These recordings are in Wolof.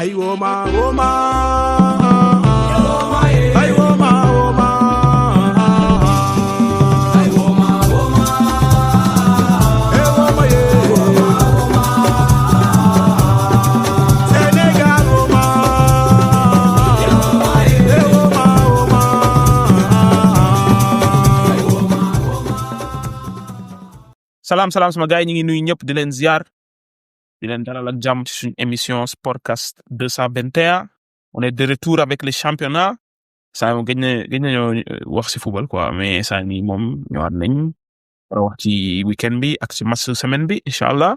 Ay woman, woman. Ay woman, woman. Ay woman, woman. Hey woman, yeah. Senegal woman. Hey woman, woman. Salam sama gars yi ñu ngi nuyu ñëpp di leen ziar di leen dalal ak jàmm ci suñu émission Sportcast 221. On est de retour avec le championnat. saa moom gëj nañoo wax ci football quoi mais saa nii moom ñëwaat nañ wax ci weekend bi ak ci match semaine bi incha allah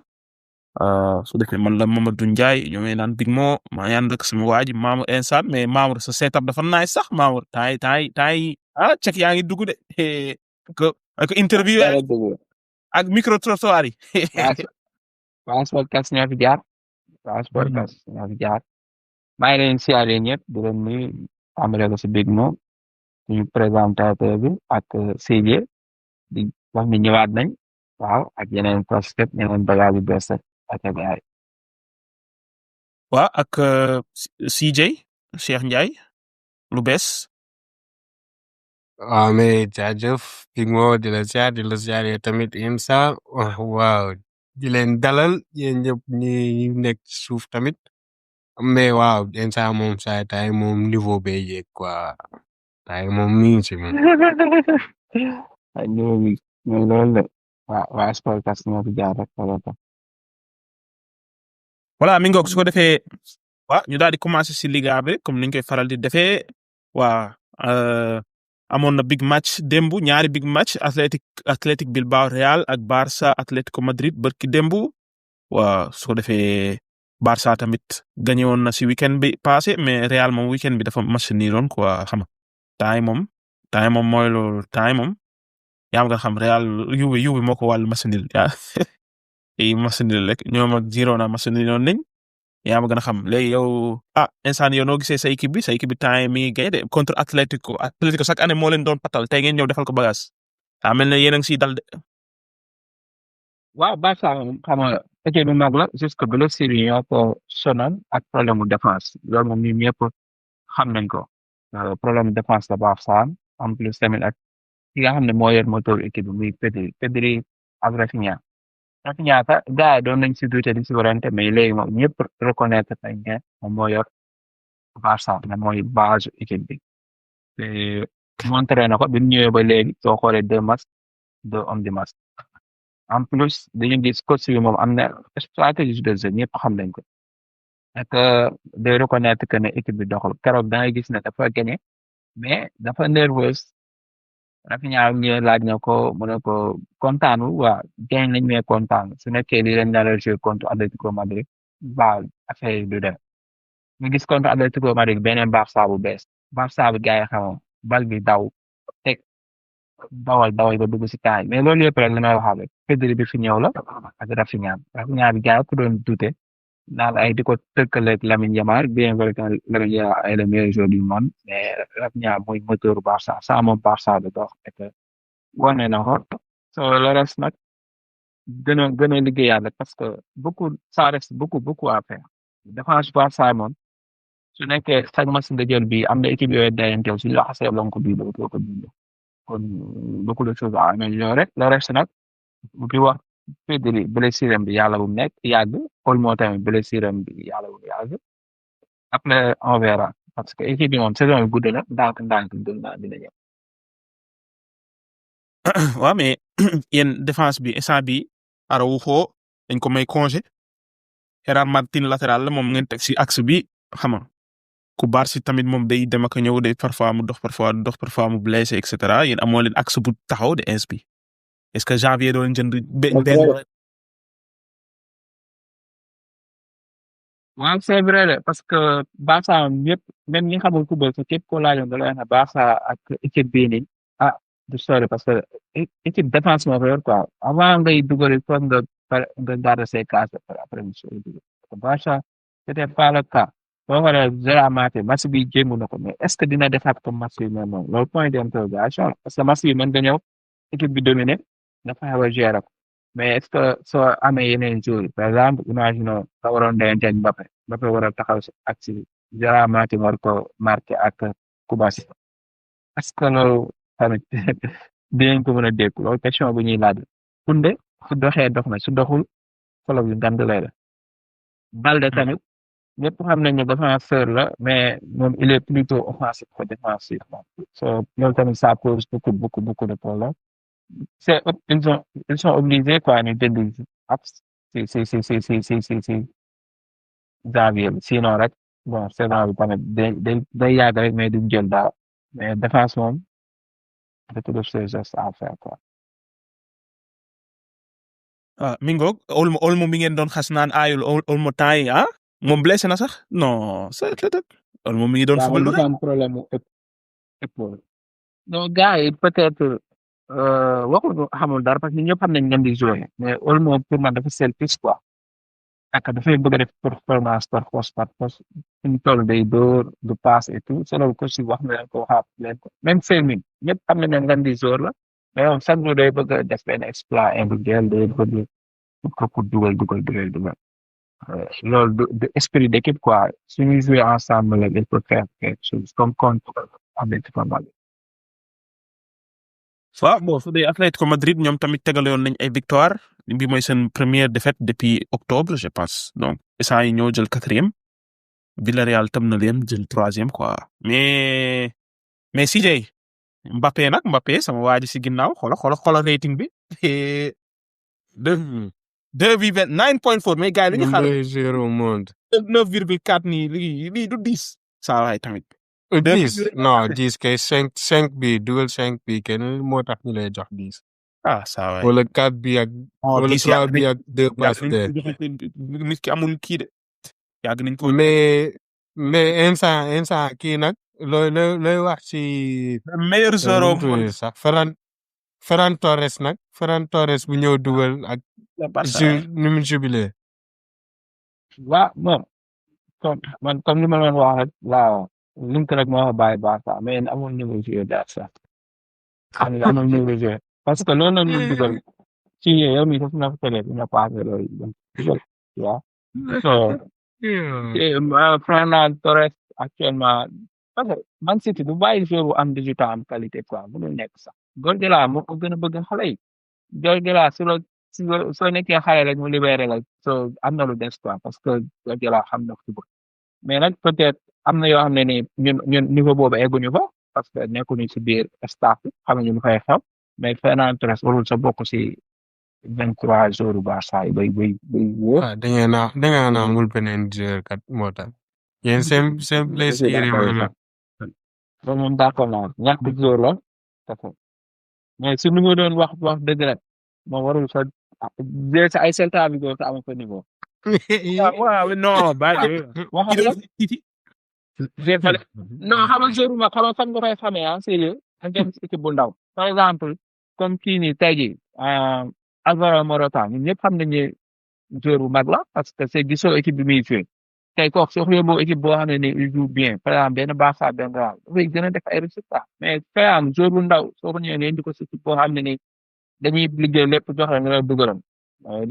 su defee man la Mamadou Ndiaye ñoo ngi naan Big Mo maa ngi ànd ak sama waa ji Mamour Insane mais Mamour sa setup dafa naay sax Mamour taay cek yaa ngi dugg de ak interview ak micro trottoir yi. waa Sportcast ñoo fi jaar waa Sportcast ñoo fi jaar maa ngi leen siyaare ñëpp di leen nuyu tàmbale ko si Big Mo suñu présentateur bi ak CJ di wax ni ñëwaat nañ waaw ak yeneen prospect yeneen bagage yu bees ak ay waaw ak CJ Cheikh Ndiaye lu bees. waaw mais jaajëf Big Mo di la ziar tamit Insa waaw di leen dalal yéen ñëpp ñi nekk ci suuf tamit mais waaw Insa moom saa tay moom niveau bee yéeg quoi tay moom mi ngi ci moom. ay niveau bi mooy loolu de waa Sportcast ñoo fi jaar rek voilà mi ngoog su ko defee waaw ñu daal di commencer ci Liga bi comme niñ koy faral di defee waa amoon na big match démbu ñaari big match Athletic Bilbao Real ak Barça Atlético Madrid barki démbu waa su ko defee Barça tamit gagné woon na ci weekend bi passé mais Real moom weekend bi dafa match nii doon quoi xam nga temps moom mooy loolu temps moom yaa nga xam Real Juve moo ko wàllu match nul match nul rek ñoom ak Girona match nul noonu nañ yaa ma gën a xam léegi yow instant yow noo gisee sa équipe bi temps mi ngi gagné de contre Atlético chaque année moo leen doon patal tey ngeen ñëw defal ko bagage mel na yéen a ngi siy dal de. waaw Barça moom xam nga équipe bu mag la jusque blessure yi ñoo ko sonal ak problème mu défense loolu moom ñun ñëpp xam nañ ko problème défense la Barça en plus tamit ak ki nga xam ne moo yor moteur équipe bi muy Pedri ak Rafinha sax gars yi doon nañ si douter di si warante mais léegi moom ñëpp reconnaître nañ ne moom moo yor Barça ne mooy base équipe bi te montré na ko bi mu ñëwee ba léegi soo xoolee 2 matchs 2 hommes de match en plus dañu gis coach bi moom am na stratégie de jeu ñëpp xam nañ ko ak day reconnaître que ne équipe bi doxul keroog da ngay gis ne dafa gagné mais dafa nerveuse Rafinha ñëw laaj na ko mu ne ko kontaanu waa gañ nañ mais kontaan su nekkee li leen nar a jouer contre Atlético Madrid ba affaire yi du dem ñu gis contre Atlético Madrid beneen Barça bu bees Barça bi gars yi xamoon bal bi daw teg dawal ba dugg si kaay mais loolu yëpp rek li may waxaale Pedri bi fi ñëw la ak Rafinha bi gars yi ko doon douter naan ay di ko tëkkaleeg Lamine Yamal bien vrai que Lamine Yamal est le meilleur joueur du monde mais Rafinha mooy moteur Barça saa moom Barça bi dox et que wane na ko so le reste nag gën a liggéeyaat parce que ça reste beaucoup à faire défense Barça moom su nekkee chaque match nga jël bi am na équipe yooyu dayanteew si loo xasee lonk bii doo ko bind kon beaucoup de choses à améliorer le reste nag bi wax Pedri blessure bi yàlla bu nekk yàgg Olmo tamit blessure bi yàlla bu yàgg après on verra parce que équipe bi moom saison bi gudd na ndànk dina ñëw. waaw mais yéen défense bi instant bi Araujo dañ ko may congé Gerard Martin latéral la moom ngeen teg si axe bi xam nga ku Barça tamit moom day dem ak ñëw de parfois mu dox parfois mu blessé et cetera yéen amoo leen axe bu taxaw de ins bi est-ce que janvier doon jënd waaw c'est vrai de parce que Barça yëpp même ñi xamul football sax képp koo laajoon da lay wax ne Barça ak équipe bii nii du sori parce que équipe défense moo ko yor quoi avant ngay dugal foog nga garder ses cases après mu sori dugal Barça c'était pas le cas boo xoolee Gérard Martin match bi jéngu na ko mais est-ce que dina defaat comme match bi mel noonu loolu point d'interrogation parce que match bi mën nga ñëw équipe bi dominé dafa xaw a gérer ko mais est-ce que soo amee yeneen joueurs yi par exemple imaginons nga waroon denc Mbappé war a taxaw si ak si Gerard Martin war ko marqué ak Koubasi est-ce que loolu tamit dinañ ko mën a dégg loolu question bu ñuy laaj Koundé su doxee dox na su doxul solo bi ngand lay la Balde tamit ñëpp xam nañ ne défenseur la mais moom il est plutôt offensif que défensif so loolu tamit ça pose beaucoup de problèmes c'est ils sont obligés quoi ñu jënd ab si janvier bi sinon rek bon saison bi tamit day yàgg rek mais duñ jël dara mais défense moom de toutes ces gestes à faire quoi. ah mi ngoog Olmo mi ngeen doon xas naan aayul Olmo temps yi ah moom blessé na sax non c'est Olmo mi ngi doon football dafa am problème mu épaule non gars yi peut-être waxuñu xamul dara parce que ñëpp xam nañ ngeen di jouer mais Olmo pour man dafa selfish quoi ak dafay bëgg a def performance par force suñu toll day dóor du passe et tout c'est loolu ko si wax na leen ko waxaat leen ko même Fermin ñëpp xam nañ ne ngeen di jouer la mais moom chaque jour day bëgg a def benn exploit individuel day bëgg ko dugal loolu du esprit d'équipe quoi suñuy jouer ensemble la il peut faire quelque chose comme contre Atlético Madrid. waaw bon su dee Atlético Madrid ñoom tamit tegaloon nañ ay victoire bi mooy seen première défaite depuis octobre je pense donc instant yi ñoo jël 4e Villarreal tam na leen jël 3e quoi mais CJ Mbappé sama waa ji si ginnaaw xoolal rating bi 9.4 mais gars yi dañuy xaar 0 au monde. 9,4 nii lii du 10 saa waay tamit. 10 non 10 kay 5 bi dugal 5 bi kenn moo tax ñu lay jox 10. ah saa waay wala 4 bi ak. wala 3 bi ak 2 passes de. nit ki amul kii de yàgg nañ ko. mais instant kii nag looy wax ci. meilleur joueur au monde sax Ferran Torres bu ñëw dugal ak. ni mu jubilé. waaw non comme li ma leen wax rek laa link rek moo bàyyi Barça mais amul niveau joueur daal sax xam nga amul niveau joueur parce que loolu la ñu dugal ci yow mi def na ko télé dina passé loolu dugal waaw so Ferran Torres actuellement parce que Man City du bàyyi joueur bu am 18 ans am qualité quoi mënul nekk sax Guardiola moo ko gën a bëgg xale yi Guardiola soo nekkee xale rek mu libéré la so am na lu des quoi parce que Guardiola xam na ko mais nag peut-être am na yoo xam ne ni ñun niveau boobu egguñu fa parce que nekkuñu si biir staff bi xamuñu lu fay xew mais Ferran Torres warul sa bokk si 23 jours Barça yi bay wóor. ah da ngeen a amul beneen joueur kat moo tax yéen seen blessure yi la. loolu moom d'accord naa ñàkk joueur la mais su ñu doon wax dëgg rek moo warul sa ay Celta Vigo te amu fa niveau. waaw non bàyyi non xam nga jour ma xam nga fan nga koy xamee ah sérieux ak dem si équipe bu ndaw par exemple comme kii nii tey jii Alvaro Morata ñun ñëpp xam nañu ne joueur bu mag la parce que c'est gisoo équipe bi muy joué tey kooku soo xoolee boo équipe boo xam ne il joue bien par exemple benn Barça benn Real dafay gën a def ay résultats mais par exemple joueur bu ndaw soo ko ñëwee indi ko si équipe boo xam ne ni dañuy liggéey lépp jox la nga la dugalam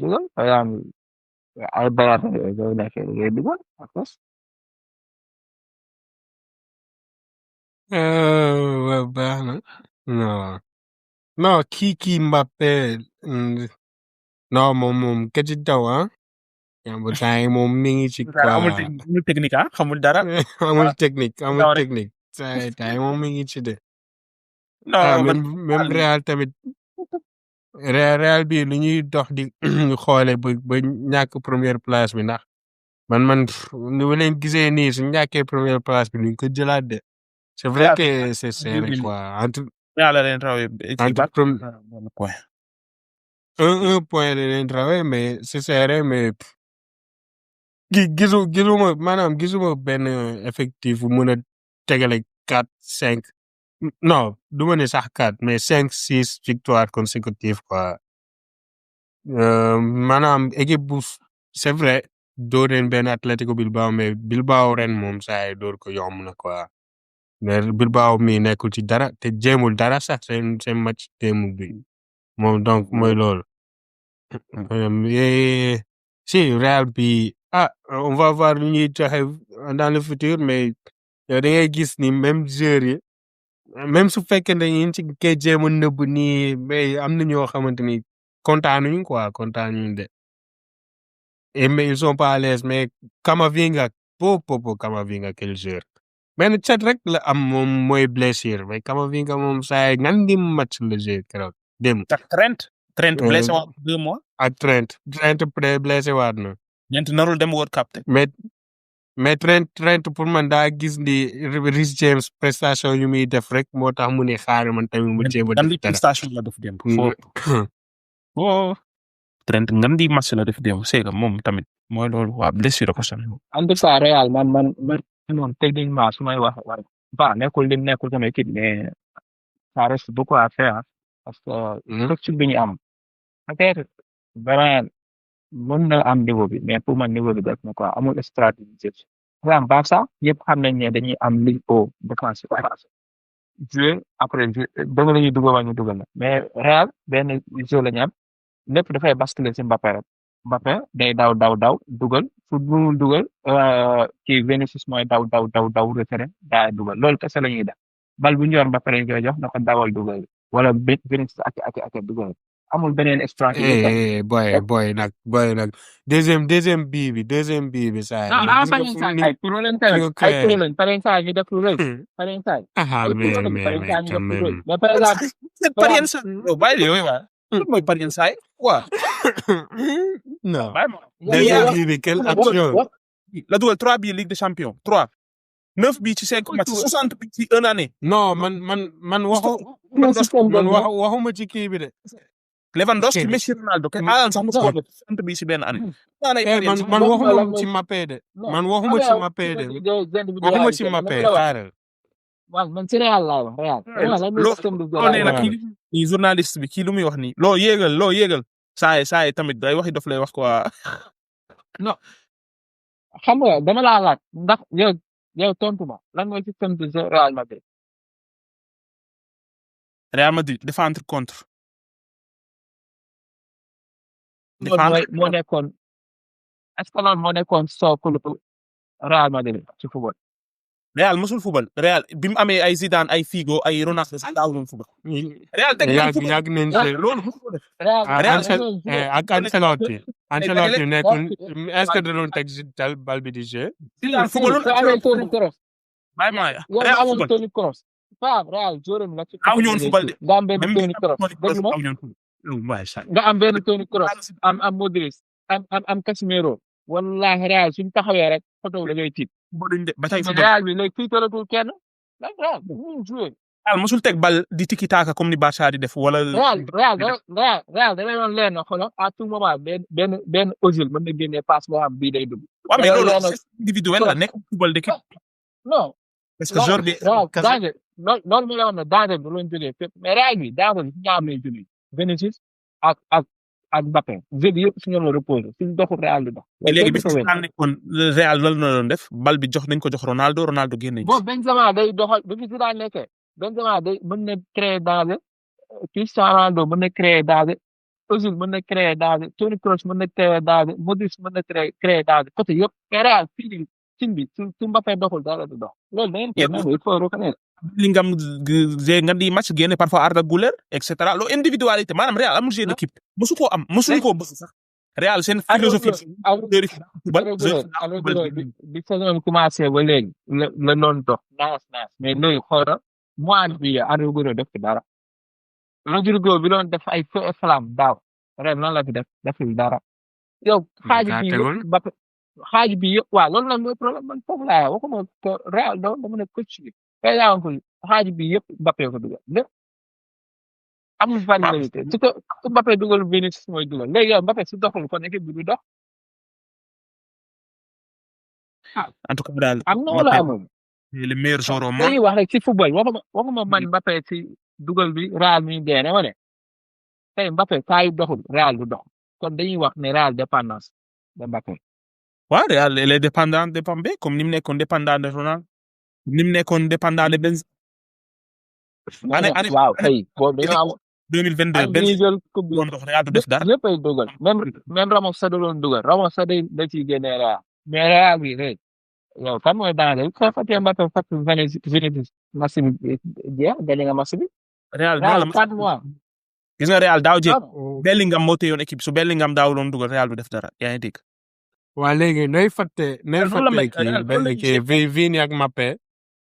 dugal par exemple ay baraat yooyu nekk ngay dugal ak waaw baax na non kii Mbappé non moom kati daw ah bu temps moom mi ngi ci quoi amul technique ah xamul dara amul technique temps moom mi ngi ci de même Real tamit Real bi lu ñuy dox di xoole ba ñàkk première place bi ndax man ni ma leen gisee nii su ñàkkee première place bi luñ ko jëlaat de c'est vrai que c'est serré quoi entre un point la leen rawee mais c'est serré mais gisuma benn effectif bu mën a tegale 4-5 non du ma ne sax 4 mais 5-6 victoires consécutives quoi maanaam équipe bu c'est vrai doo leen benn Atlético Bilbao mais Bilbao ren moom saa yi door ko yomb na quoi mais Bilbao mi nekkul ci dara te jéemul dara sax seen match démb bi moom donc mooy loolu Si Real bi on va voir lu ñuy joxe dans le futur mais yow da ngay gis ni même joueurs yi même su fekkee ne ñu ngi ci koy jéem a nëbb nii mais am na ñoo xamante ni kontaanuñu quoi kontaanuñu de mais ils sont pas à l'aise mais Camavinga Camavinga quel joueur benn cat rek la am moom mooy blessure mais Camavinga moom saa yi ngan di match le jeu keroog dem ak Trent blessé woon 2 mois. ak Trent blessé waat na ñeent narul dem World Cup te. mais Trent pour man daa gis ni Reece James prestation yu muy def rek moo tax mu ne xaar man tamit mu jéem a ngan def di dara. prestation la def démb. Trent ngan di match la def démb c'est que moom tamit mooy loolu waa blessure ko sonal. en tout cas Real man moom techniquement su may wax nekkul lim nekkul sama équipe mais ça reste beaucoup à faire parce que structure bi ñu am peut-être vraiment mën na am niveau bi mais pour man niveau bi def na quoi amul stratégie par exemple Barça yëpp xam nañ ne dañuy am ligne haut défensif jouer après dëgg la ñuy dugal wala ñu dugal la mais Real benn jeu la ñu am lépp dafay basculer ci Mbappé rek Mbappé day daw dugal fu mu dugal kii Vinicius mooy daw retiré daa dugal loolu kese la ñuy def bal bu ñu yor Mbappé lañ koy jox na ko dawal dugal wala Vinicius ak dugal amul beneen stratégie. boy nag deuxième bii bi saa non ah ay pro lañ tamit ñu def lu rëy parensaay. mais quand même. mais par exemple. Pariensaay yow bàyyi yooyu waa. loolu mooy pariensaay quoi. non bàyyi ma. deuxième bii bi quelle action. la dugal 3 bii Ligue des Champions 3. 9 bii ci 5 matchs 60 bii ci 1 année. non man waxuma ci kii bi de. Lewandowski Messi Ronaldo kay Haaland sax mu ko def 60 bii ci benn année. man waxuma ci Mbappé de. man waxuma ci Mbappé de. waxuma ci Mbappé xaaral. waaw man ci Real laa wax Real. loo nee na kii journaliste bi kii lu muy wax nii loo yéegal saa yi tamit day waxi dof lay wax quoi. non xam nga dama laa laaj ndax yow tontu ma lan mooy système de jeu Real Madrid. Real Madrid défendre contre. moo nekkoon est-ce que loolu moo nekkoon sookulu Real Madrid ci football. Real musul football Real bi mu amee ay Zidane ay Figo ay Ronaldo sax daawul football. Real teg nañ football yàgg nañ ci loolu musul ko def. ak Ancelotti nekkul est-ce que da doon teg si bal bi di jeu. Zidane football Toni Kroos. bàyyi ma Real amul Toni Kroos. Real jóoram la ci. aw ñoon football de. nga am benn Toni Kroos dégg nga am benn Toni Kroos am Modric am Casemiro wallahi Real suñ taxawee rek photo da ngay tiit. ba tey Real bi léegi fii tolatul kenn Real joué. Real mosul teg bal di tiki taka comme ni Barça di def wala. Real da lay doon leen xoolal à tout moment benn Ozil mën na génnee passe boo xam bii day dugg. waaw mais loolu individuel la nekk football d'équipe. non. parce que joueur bi. danger loolu mi la wax ne danger bi loolu jógee fépp mais Real bi danger bi ñaam lay jógee Vinicius ak Mbappé jeu bi yëpp suñu la reposé suñu doxul Real du dox. léegi bi si naan nekkoon Real lan la doon def bal bi jox nañ ko jox Ronaldo génne. bon Benzema day doxal bi fi daan nekkee Benzema day mën na créer danger Cristiano Ronaldo mën na créer danger Ozil mën na créer danger Toni Kroos mën na créer danger Modric mën na créer danger côté yëpp Real fii bi su Mbappé doxul dara du dox loolu da ngeen ko il faut reconnaître. Bellingham nga di match génne parfois Arda Güler et cetera loolu individualité maanaam Real amul jeu d'équipe mosu koo am mosuñu koo bëgg sax Real seen philosophie bi saison bi commencé ba léegi la doon dox naas mais léegi xoolal mois bi Arda Güler def ci dara Rodrigo bi doon def ay feu et flamme daaw ren lan la fi deful dara yow xaaj bi yëpp waaw loolu nag mooy problème man foofu laa waxuma ko Real dama ne coach bi xaaj bi yëpp Mbappé ko dugal lépp amul variabilité su Mbappé dugal Vinicius mooy dugal léegi yow Mbappé su doxul kon équipe bi du dox. en tout cas daal am na wala amul. le meilleur joueur au monde. dañuy wax rek ci football waxuma man Mbappé ci dugal bi Real mi dee ne ma ne tey Mbappé saa yu doxul Real du dox kon dañuy wax ne Real dépendance de Mbappé. waaw Real elle est dépendant de Mbappé comme ni mu nekkoon dépendant de Ronaldo ni mu nekkoon dépendant de Benzema. waaw kay boobu dañoo am 2022 ak bi ñuy jël coupe bi doon dox Real du def dara. ñëpp ay dugal même Ramos sax da doon dugal Ramos sax da ciy génne Real mais Real bi rek yow kan mooy danger soo fàttee Mbappé fàtte Vinicius match bi jeex gagné nga match bi Real noonu la Real 4 mois gis nga Real daaw jéeg non Bellingham moo téyoon équipe su Bellingham daaw doon dugal Real du def dara yaa ngi dégg. waa léegi nooy fàtte loolu la mel kii Real benn loolu la kii Vini ak Mbappé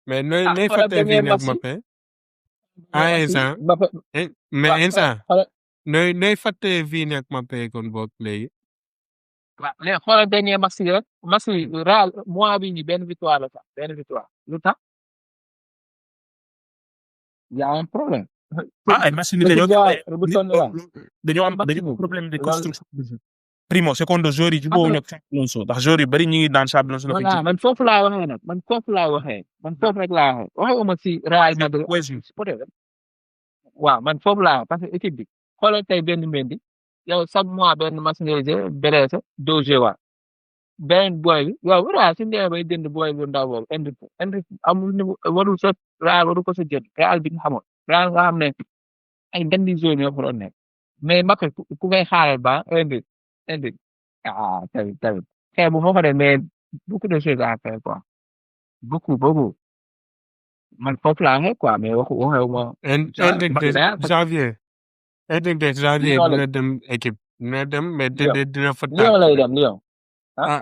mais nooy ah nooy xoolal fàtte dernier Vini ak match yi Mbappé ah instant Mbappé mais instant xoolal nooy fàtte Vini ak Mbappé kon boog léegi. waaw léegi xoolal dernier match yi rek match yi Real mois bi nii benn victoire la sax benn victoire lu tax y a un problème. ay match ni l'équipe dañoo doit retourner là dañoo am match boobu problème de loolu construction. primo secondo joueurs yi jubóowuñu ak Xabi Alonso ndax joueurs yu bari ñu ngi daan Xabi Alonso la koy voilà man foofu laa waxee nag man foofu laa waxee man foofu rek laa waxee waxuma si Real Madrid cohésion. peut-être waaw man foofu laa wax parce que équipe bi xoolal tey benn Mendy yow chaque mois benn match ngay jël blessé doo joué waat beneen boy bi yow Real su ñu demee bay jënd boy bu ndaw boobu indi amul niveau warul sa Real waru ko sa jënd Real bi nga xamoon Real nga xam ne ay gandi zone ñoo fa doon nekk mais Mbappé ku ngay xaaral ba indi tamit xëy bu foofa de mais beaucoup de choses à faire quoi beaucoup man foofu laa waxee quoi mais waxewuma janvier janvier Lyon dina dem équipe dina dem mais dina fa Lyon lay dem Lyon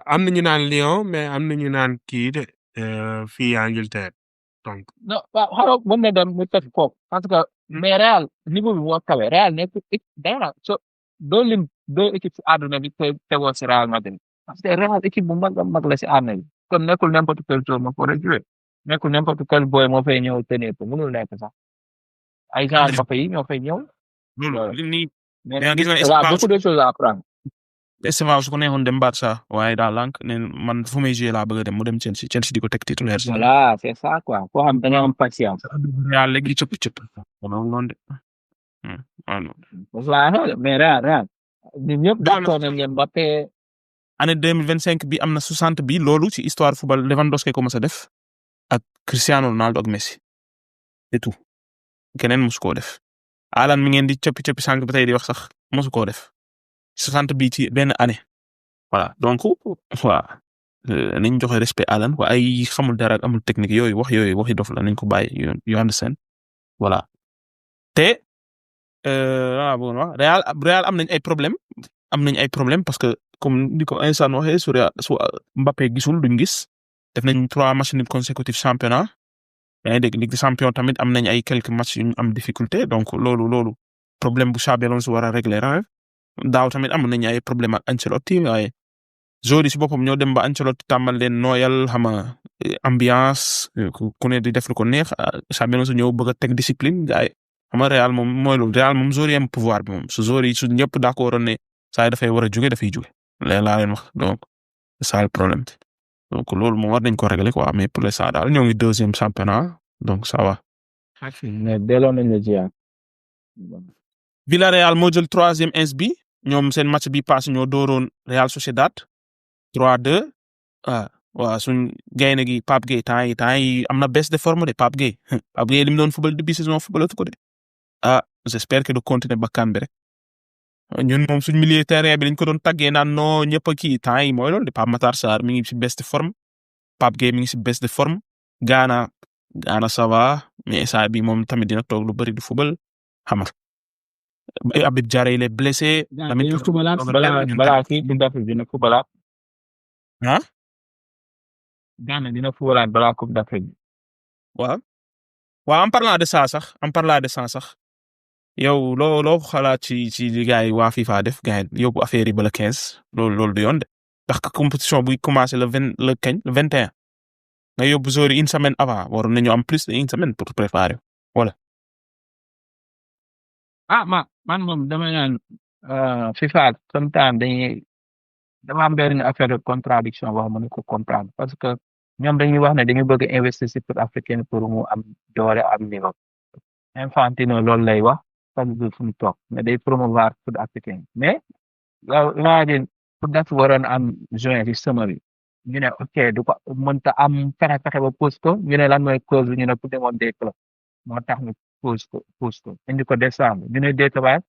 am na ñu naan Lyon mais am na ñu naan kii de fii Angleterre donc. non waaw xaaral mën na dem mu teg foofu parce que mais Real niveau bi moo kawe Real nekk dara so doo lim deux équipes si àdduna bi te tegoo si Real Madrid parce que Real équipe bu mag a mag la si àdduna bi kon nekkul n'importe quel joueur moo fa war a jouer nekkul n'importe quel boy moo fay ñëw tenir ko mënul nekk sax ay genre Mbappé yi ñoo fay ñëw loolu li nii mais mais gis nga il y a beaucoup de choses à apprendre Estevao su ko neexoon dem Barça waaye daal lànk ne man fu may jouer laa bëgg a dem mu dem Chelsea di ko teg titulaire. voilà c'est ça quoi foo xam da nga am patience Real léegi cëpp noonu de. voilà mais Real ñun ñëpp d'accord nañ ne Mbappé année 2025 bi am na 60 bi loolu ci histoire football Lewandowski ko mës a def ak Cristiano Ronaldo ak Messi et tout keneen mosu koo def Haaland mi ngeen di cëppi sànq ba tey di wax sax mosu koo def 60 bi ci benn année voilà donc voilà nañ joxe respect Haaland wa ay xamul dara ak amul technique yooyu waxi dof la nañ ko bàyyi you understand voilà te bon Real am nañ ay problème parce que comme ni ko instant waxee su Mbappé gisul duñ gis def nañ 3 matchs nuls consécutifs championnat yaa ngi dégg Ligue des Champions tamit am nañ ay quelques matchs yu ñu am difficulté donc loolu problème bu Xabi Alonso war a régler daaw tamit am nañ ay problème ak Ancelotti waaye joueurs yi si boppam ñoo dem ba Ancelotti tàmmal leen nooyal xama ambiance ku ne di def lu ko neex Xabi Alonso ñëw bëgg a teg discipline gars yi xam nga Real moom mooy loolu Real moom joueurs yi am pouvoir bi moom su joueurs yi su ñëpp d'accord ne saa yi dafay war a jóge dafay jóge léegi laa leen wax donc c'est ça le problème donc loolu moom war nañ ko régler quoi mais pour l'instant daal ñoo ngi 2e championnat donc ça va. mais delloo nañ la jiyaat Villarreal moo jël 3e ins bi ñoom seen match bi passé ñoo dooroon Real Sociedad 3-2 waaw suñ gaynde gi Pape Gueye temps yi am na baisse de forme de Pape Gueye li mu doon football début saison footballatu ko de j'espère que du continuer bakkan bi rek ñun moom suñ milieu terrain bi lañ ko doon tàggee naan non ñëpp a kii temps yi mooy loolu de Pape Matar Sarr mi ngi si baisse de forme Pape Gueye mi ngi si baisse de forme Gana ça va mais saa bi moom tamit dina toog lu bari du football xam nga Habib Diarra il est blessé. tamit balaa kii Coupe d'Afrique dina footballaat. Gana dina footballaat balaa Coupe d'Afrique. waaw en parlant de ça sax yow loo xalaat ci li gars yi waa FIFA def gars yi yóbbu affaire yi ba le 15 loolu du yoon de ndax compétition buy commencé le 21 nga yóbbu joueurs yi une semaine avant waroon nañu am plus d'une semaine pour préparer voilà. man moom dama naan FIFA sometimes dama am benn affaire de contradiction wax mënu ko comprendre parce que ñoom dañuy wax ne dañu bëgg investir ci foot africain pour mu am doole am niveau Infantino loolu lay wax chaque jour fu mu toog mais day promouvoir foot africain mais imagine foot dafa waroon am juin ci summer bi ñu ne ok du ko mënta am fexe ba pose ko ñu ne lan mooy cause bi ñu ne pour demoon des clubs moo tax ñu pousse ko indi ko décembre ñu ne déetawaat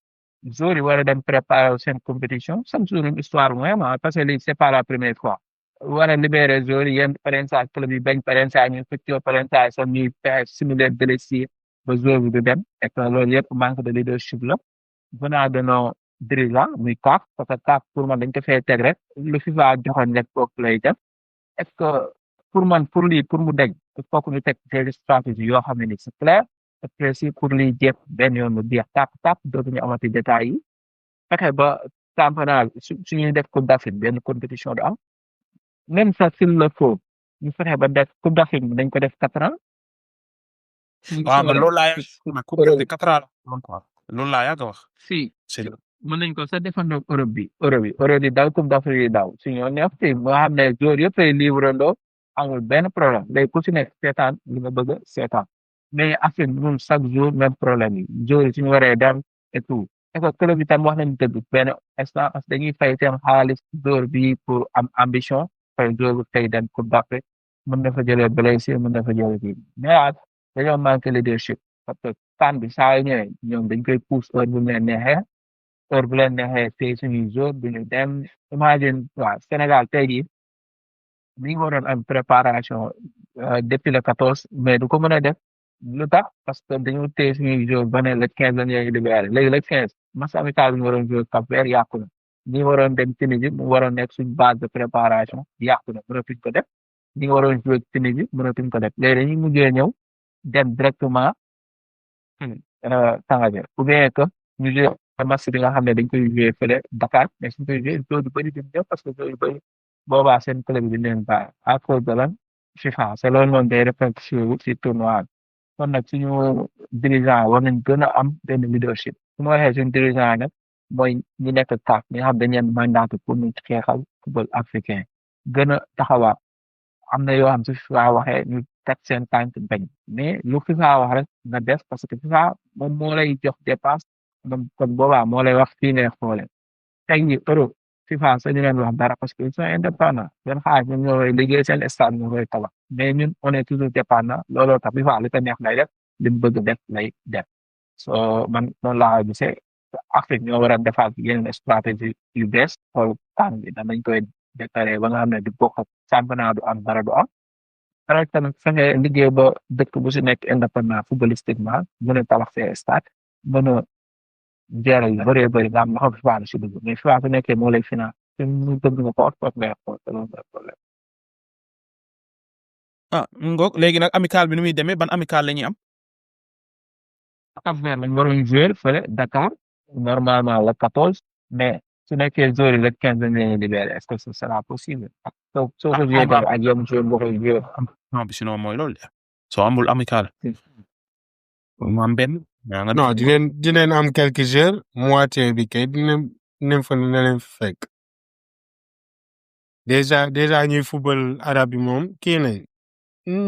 joueurs yi war a dem préparer seen compétition chaque jour une histoire vraiment parce que lii c'est pas la première fois war a libérer joueurs yi yenn parensaay club yi bañ parensaay ñu xëccoo parensaay sax ñuy fexe simuler blessure ba joueur bi du dem et que loolu yëpp manque de leadership la venant de nos dirigeants muy CAF parce que CAF pour man dañ ko fee teg rek lu FIFA joxoon rek kooku lay def est-ce que pour man pour lii pour mu dégg il faut que ñu teg des stratégies yoo xam ne ni c'est clair et précis pour lii jéem benn yoon mu jeex tàpp dootuñu amati détails yi fexe ba championnat bi suñuy def coupe d'Afrique benn compétition du am même ça s'il le faut ñu fexe ba def coupe d'Afrique bi dañ ko def 4 ans. waaw man loolu laa yàgg man coupe d'Afrique 4 ans la quoi loolu laa yàgg a wax. si c'est mën nañ ko sax defandoo Europe yi daw coupe d'Afrique yi daw su ñoo neex te moo xam ne joueurs yëpp ay libre ndoo amul benn problème day ku si nekk seetaan li nga bëgg a seetaan mais Afrique ñun chaque jour même problème yi joueurs yi suñu waree dem et tout et que club bi tam wax nañu dëgg benn instant parce que dañuy fay seen xaalis joueur bi pour am ambition fay joueur bi fay dem coupe d'Afrique mën na fa jëlee blessé mën na fa jëlee kii mais dañoo manqué leadership parce que CAN bi saa yu ñëwee ñoom dañ koy pousse heure bu mu leen neexee heure bu leen neexee tey suñuy joueur du ñu dem imagine waaw Sénégal tey jii mi ngi waroon am préparation depuis le 14 mais du ko mën a def lu tax parce que dañu téye suñuy joueur ba ne le 15 la ñuy libéré léegi le 15 match amical bi ñu waroon jouer Cap Vert yàqu na ñi waroon dem Tunisie mu waroon nekk suñ base de préparation yàqu na mënatuñ ko def ñi waroon jouer Tunisie mënatuñ ko def léegi dañuy mujjee ñëw dem directement Sangajer ou bien que ñu jouer match bi nga xam ne dañ koy jouer fële Dakar mais suñ koy jouer joueur yu bëri duñ ñëw parce que joueur yu bëri boobaa seen club bi duñ leen bàyyi à cause de lan FIFA c'est loolu noonu day répercuté wu si tournoi bi kon nag suñu dirigeant war nañ gën a am benn leadership su ma waxee suñu dirigeant nag mooy ñi nekk CAF ñi nga xam dañ leen mandaté pour ñu xeexal football africain gën a taxawaat am na yoo xam su FIFA waxee ñu teg seen tànk bañ mais lu FIFA wax rek nga def parce que FIFA moom moo lay jox dépasse moom kon boobaa moo lay wax fii ngay xoolee tey jii Europe FIFA sañu leen wax dara parce que ils sont indépendants seen xaalis ñoom ñoo koy liggéey seen stade ñoo koy tabax mais ñun on est toujours dépendant looloo tax FIFA li ko neex lay def li mu bëgg def lay def so man noonu laa gisee Afrique ñoo war a defaat yeneen stratégie yu bees xool tànn bi danañ koy déclaré ba nga xam ne di bokk championnat du am dara du am dara tamit fexe liggéey ba dëkk bu si nekk indépendant footballistiquement mën a tabax seen stade mën a gérer yu bëree bëri nga am na xam FIFA la si dugg mais FIFA su nekkee moo lay finance te ñu bëgg nga ko ot ngay xool te loolu mooy problème. ah ngoog léegi nag amical bi nu muy demee ban amical la ñuy am. Cap Vert lañ waroon jouer fële Dakar normalement le 14 mais su nekkee joueur yi le 15 dañ leen libéré est-ce que ce sera possible ak soo ko jouer ak yenn joueur boo koy jouer non bi sinon mooy loolu de soo amul amical. mu am benn. non dinañ am quelques jours moitié bi kay dinañ fa na leen fekk déjà ñuy football arabe bi moom kii nañ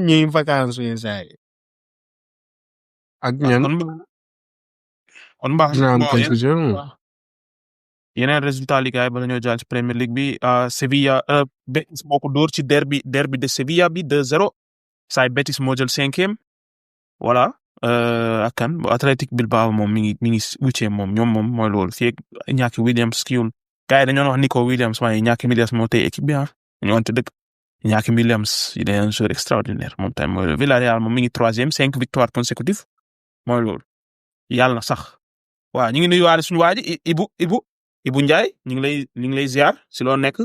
ñuy vacances yu saa yi ak ñan kon mbaax dina am quelques jours yeneen résultat ligaay bala ñoo jàll ci Premier League bi Sevilla Betis moo ko dóor ci derby de Sevilla bi 2-0 saay Betis moo jël 5e voilà ak kan Athletic Bilbao moom mi ngi 8e moom ñoom moom mooy loolu fii Iñaki Williams kiiwul gars yi dañoo wax Nico Williams waaye Iñaki Williams moo tey équipe bi ñu wante dëgg Iñaki Williams il est un joueur extraordinaire moom tamit mooy loolu Villarreal moom mi ngi 3e 5 victoires consécutives mooy loolu yàlla na sax waaw ñu ngi nuyuwaale suñu waa ji Ibu Ndiaye ñu ngi lay ziar si loo nekk.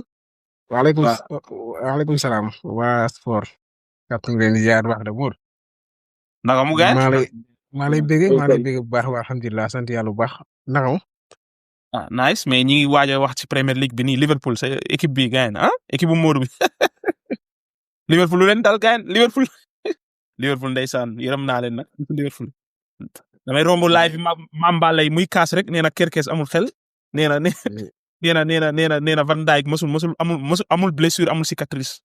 waaleykum salaam waa sport. kàttan nga leen di ziar wax de buur. naka mu gaay. maa lay bëgg bu baax wa alhamdulilah sant yàlla bu baax naka mu. nice mais ñi ngi waaj a wax ci Premier League bi nii Liverpool sa équipe bi gaay na équipe bu Modou bi Liverpool lu leen dal gaay Liverpool ndeysaan yërëm naa leen nag Liverpool. damay romb live bi Mamba lay muy kaas rek nee na Kerkez amul xel. nee na Van Dijk amul blessure amul cicatrice.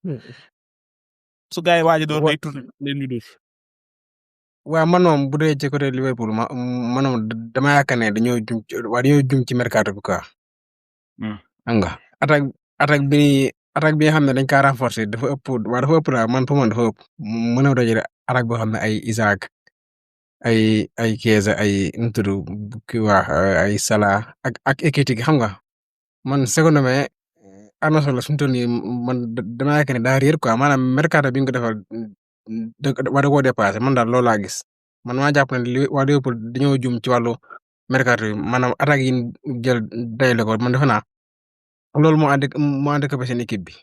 su gars yi waaj a door bay tourné leen ñu dóor. waaw man moom bu dee ci côté Liverpool man moom dama yaakaar ne dañoo jum ci mercato bi quoi. xam nga attaque bi nga xam ne dañ kaa renforcer dafa ëpp daal man pour man dafa ëpp mën a dajale attaque boo xam ne ay Isaac ay Chiesa ay nu mu tudd kii waa ay Salah ak Ekitike xam nga man seconde mai Arne Slot fi mu toll nii man damaa yaakaar ne daa réer quoi maanaam mercato bi nga ko defal war koo dépassé man daal loolu laa gis man maa jàpp ne li waa Liverpool dañoo jum ci wàllu mercato bi maanaam attaque yi ñu jël dayale ko man defe naa loolu moo andi ko seen équipe bi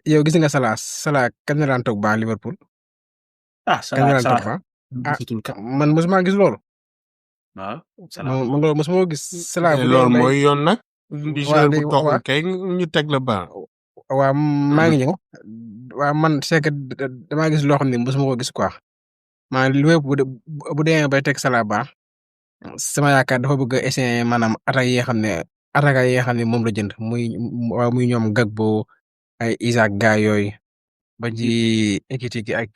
yow gis nga Salah kañ la daan toog ba Liverpool ah kañ la daan toog Salah ba gisatul ka man mosuma gis loolu waaw Salah man loolu mosuma gis Salah bu loolu dee mooy yoon nag. di waa joueur bu léegi toogul kay ñu teg la ba. waa maa ngi ñëw waa man c'est que damaa gis loo xam ne mosuma ko gis quoi maa Liverpool bu demee bay teg Salah ba sama yaakaar dafa bëgg a essayer maanaam attaques yi nga xam ne moom la jënd muy ñoom Gakpo ay Isaac gaay yooyu ba ci Ekitike ak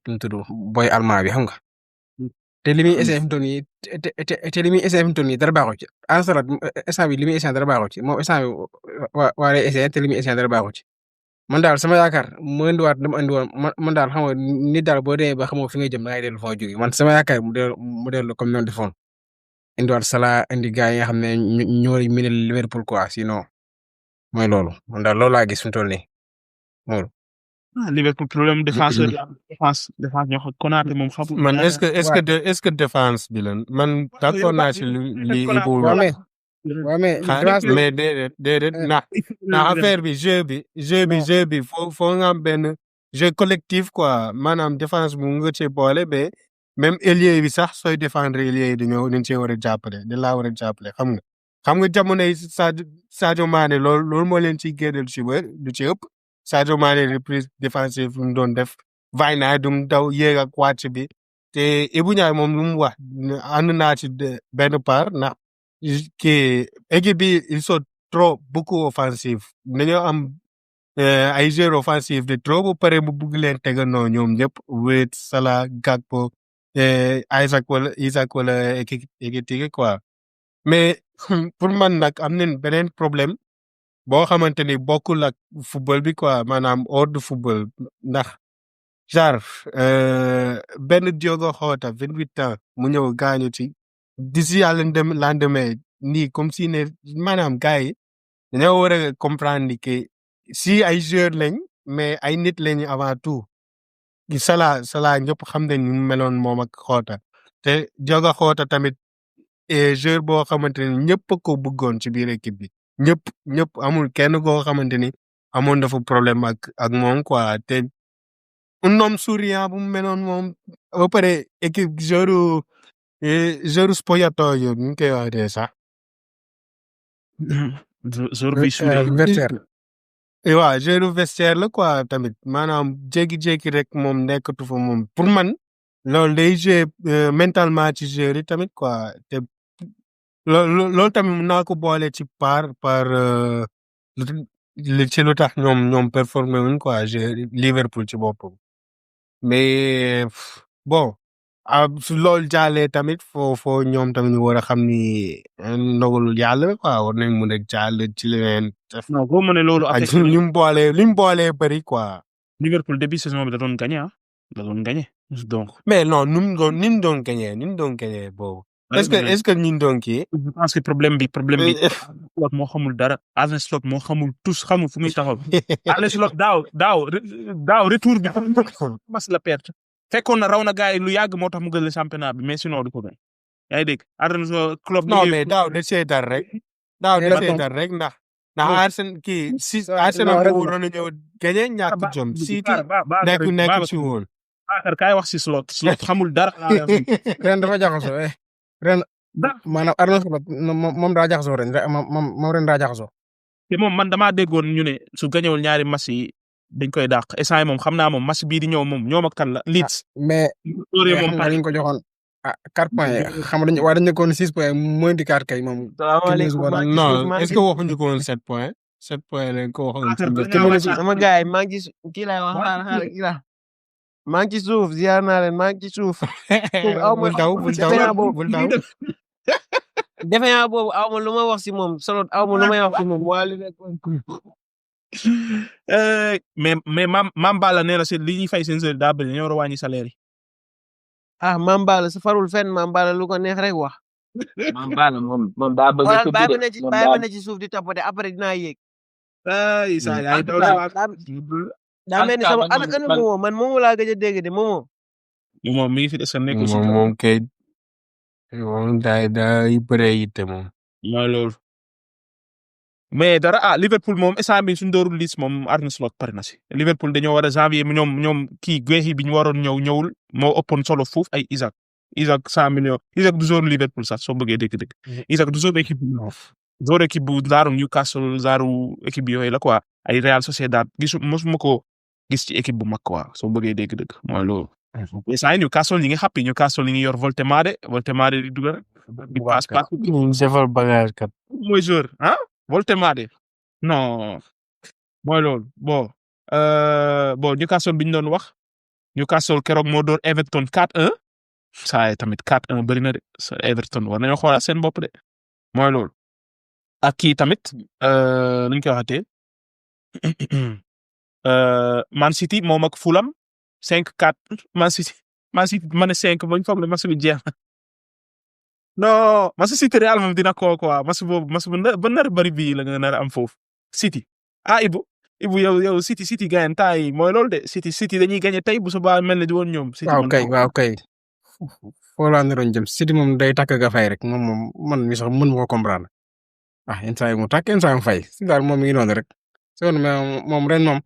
nu mu tudd boy allemand bi xam nga te li muy essayer fi mu toll nii te li muy essayer fi mu toll nii dara baaxu ci Ancelotti instant bi li muy essayer dara baaxu ci moom instant bi waa lay essayer te li muy essayer dara baaxu ci man daal sama yaakaar mu indiwaat dama indiwoon man daal xam nga nit daal boo demee ba xamoo fi nga jëm da ngay dellu fa nga jógee man sama yaakaar mu dellu comme noonu defoon indiwaat Salah indi gars yi nga xam ne ñoo mën Liverpool quoi sinon mooy loolu man daal loolu laa gis fi mu toll nii loolu. Liverpool problème défenseur la défense ñoo xam Konaté moom xamul man est-ce que défense bi la man d'accord naa ci li Ibou waaw wax. mais défense bi mais déedéet ndax affaire bi jeu bi foo nga am benn jeu collectif quoi maanaam défense bu nga cee boole ba même ailier bi sax sooy défendre ailier yi dañ cee war a jàppale dañ laa war a jàppale xam nga jamono yi Sadio Mané loolu moo leen ciy génneel ci du ci ëpp Sadio Mané reprise défensive lu mu doon def Wijnaldum daw yéeg ak wàcc bi te Ibou Ndiaye moom lu mu wax ànd naa ci benn part ndax kii équipe bi ils sont trop beaucoup offensif dañoo am ay joueurs offensifs de trop ba pare bu bugg leen tegandoo ñoom ñëpp wéet Salah Gakpo Isaac wala Ekitike quoi mais pour man nag am nañ beneen problème boo xamante ni bokkul ak football bi quoi maanaam hors de football ndax genre benn Diogo Jota 28 ans mu ñëw gaañu ci d'ici à lendemain nii comme si ne maanaam gars yi dañoo war a comprendre ni que si ay joueurs lañ mais ay nit lañ avant tout Salah ñëpp xam nañ ñu meloon moom ak Jota te Diogo Jota tamit joueur boo xamante ni ñëpp ko bëggoon ci biir équipe bi ñëpp amul kenn koo xamante ni amoon dafa problème ak moom quoi te un homme souriant bu mu meloon moom ba pare équipe joueur Spogliatoio ñu ngi koy waxee sax. joueur bi vestiaire waaw joueur vestiaire la quoi tamit maanaam jékki-jékki rek moom nekkatu fa moom pour man loolu day jouer mentalement ci joueur yi tamit quoi te loolu tamit mën naa ko boole ci par ci lu tax ñoom performé wuñ quoi joueur Liverpool ci boppam mais bon. su loolu jàllee tamit foo ñoom tamit ñu war a xam ni ndogalul yàlla quoi war nañ mën a jàll ci leneen. non boo mënee loolu ak li mu boolee bëri quoi. Liverpool début saison bi da doon gagné donc. mais non ni mu doon gagné boobu. est-ce que ni mu doon kii. je pense que problème bi Slot moo xamul dara Arne Slot moo xamul xamul fu muy taxaw Arne Slot daaw retour bi mas la perte. fekkoon na raw na gars yi lu yàgg moo tax mu gën le championnat bi mais sinon du ko gañ yaa ngi dégg club non mais daaw da see dar rek ndax Arsenal bu waroon a ñëw gañe ñàkk jom City nekk ci woon kaay wax si Slot xamul dara ren dafa jaxasoo ren maanaam Arne Slot moom daa jaxasoo ren moom ren daa jaxasoo te moom man damaa déggoon ñu ne su gañewul ñaari match yi dañ koy dàq essai moom xam naa moom match bii di ñëw moom ñoom ak kan la Leeds. mais xam nga dañ ko joxoon 4 points xam nga dañ nekkoon 6 points mooy indi 4 kay moom. non est-ce que waxuñu ko woon 7 points 7 points lañ ko waxoon. sama gars yi maa ngi ci kii laay wax xaaral kii la maa ngi ci suuf ziar naa leen maa ngi ci suuf. bul daw defe naa boobu aw ma lu ma wax si moom solo aw ma lu may wax si moom mais Mame Balla nee na li ñuy fay seen daa bëri dañoo war a wàññi salaire yi. ah Mame Balla su farul fenn Mame Balla lu ko neex rek wax. Mame Balla moom daa bëgg xoolal coupe bàyyi bi ba de ne ci moom bàyyi ba daa ne ci suuf di tapoter après dinaa yéeg. ay saa yaay daw daa daa mel ni sama ana Momo man Momo laa gëj a dégg de Momo. moom mi ngi fi des a nekkul si moom kay moom day bëree yitte moom. mooy loolu mais dara Liverpool moom instant bi suñ doorul liste moom Arne Slot pare na si Liverpool dañoo war a janvier ñoom kii Guehi bi ñu waroon ñëwul moo ëppoon solo foofu ay Isaac 100 millions Isaac du zone Liverpool sax soo bëggee dégg-dégg Isaac du zone équipe zone équipe bu zaaru Newcastle zaaru équipe yooyu la quoi ay Real Sociedad mosuma ko gis ci équipe bu mag quoi soo bëggee dégg-dégg mooy loolu mais saa yi Newcastle ñi ngi happy Newcastle ñi ngi yor Voltemade di dugal di passe defal bagage kat. mooy joueur Voltemade non mooy loolu bon Newcastle bi ñu doon wax Newcastle keroog moo door Everton 4-1 saa tamit 4-1 bëri na de Everton war nañoo xoolaat seen bopp de mooy loolu ak kii tamit nuñ koy waxatee Man City moom ak Fulham 5-4 Man City ma ne 5 bañ foog ne match bi jeex na non match City Real moom dina ko quoi match bu ba nar bari bii la nga nar am foofu City Ibu yow City gagne tay mooy loolu de City dañuy gagné tey bu subaa mel ne di woon ñoom. waaw kay foo laa naroon jëm City moom day takk ga fay rek moom man mi sax mën ma ko comprendre yenn saa yi mu takk yenn saa yi mu fay si daal moom mi ngi noonu rek moom ren moom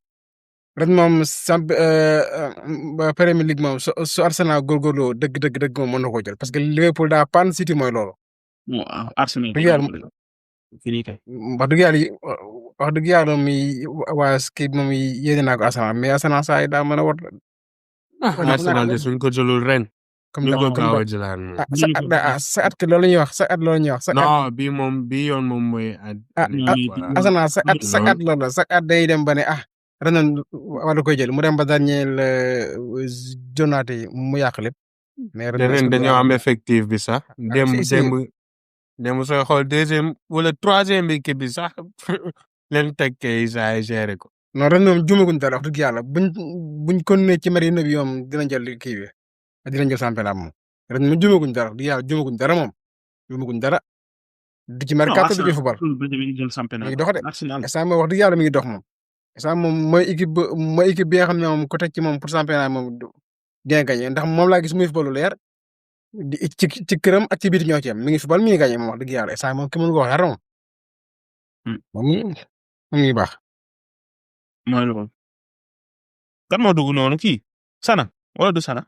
Premier League moom su Arsenal góorgóorloo dëgg moom mën na koo jël parce que Liverpool daa pan City mooy loolu. Arsenal wax dëgg yàlla mi waa kii moom yéene naa ko Arsenal mais Arsenal saa yi daa mën a war. Arsenal de suñ ko jëlul ren. comme ko gaaw a jëlaat moom. sa at loolu la ñuy wax sa at loolu la ñuy wax. non bii yoon moom mooy. Arsenal sa at loolu la sa at day dem ba ne ren wala koy jël mu dem ba dernier jonaate yi mu yàq lépp. mais ren dañoo am effectif bi sax. démb sooy xool deuxième wala troisième équipe bi sax leen teg kay saa yi géré ko. non ren moom juumaguñ dara wax dëgg yàlla buñ continuer ci Marino bi moom dinañ jël kii bi dinañ jël championnat moom ren moom juumaguñ dara wax dëgg yàlla juumaguñ dara moom juumaguñ dara. du ci mercato du ci football mi ngi dox de instant moom wax dëgg yàlla mi ngi dox moom. instant moom mooy équipe bi nga xam ne moom ko teg ci moom pour championnat moom dina gagné ndax moom laa gis muy football lu leer. ci këram ak ci biir ñoo ci am mi ngi football mi ngi gagné moom wax dëgg yàlla instant moom ki mënu ko wax dara moom. moom mi ngi baax. mooy loolu. kan moo dugg noonu kii Sana wala du Sana.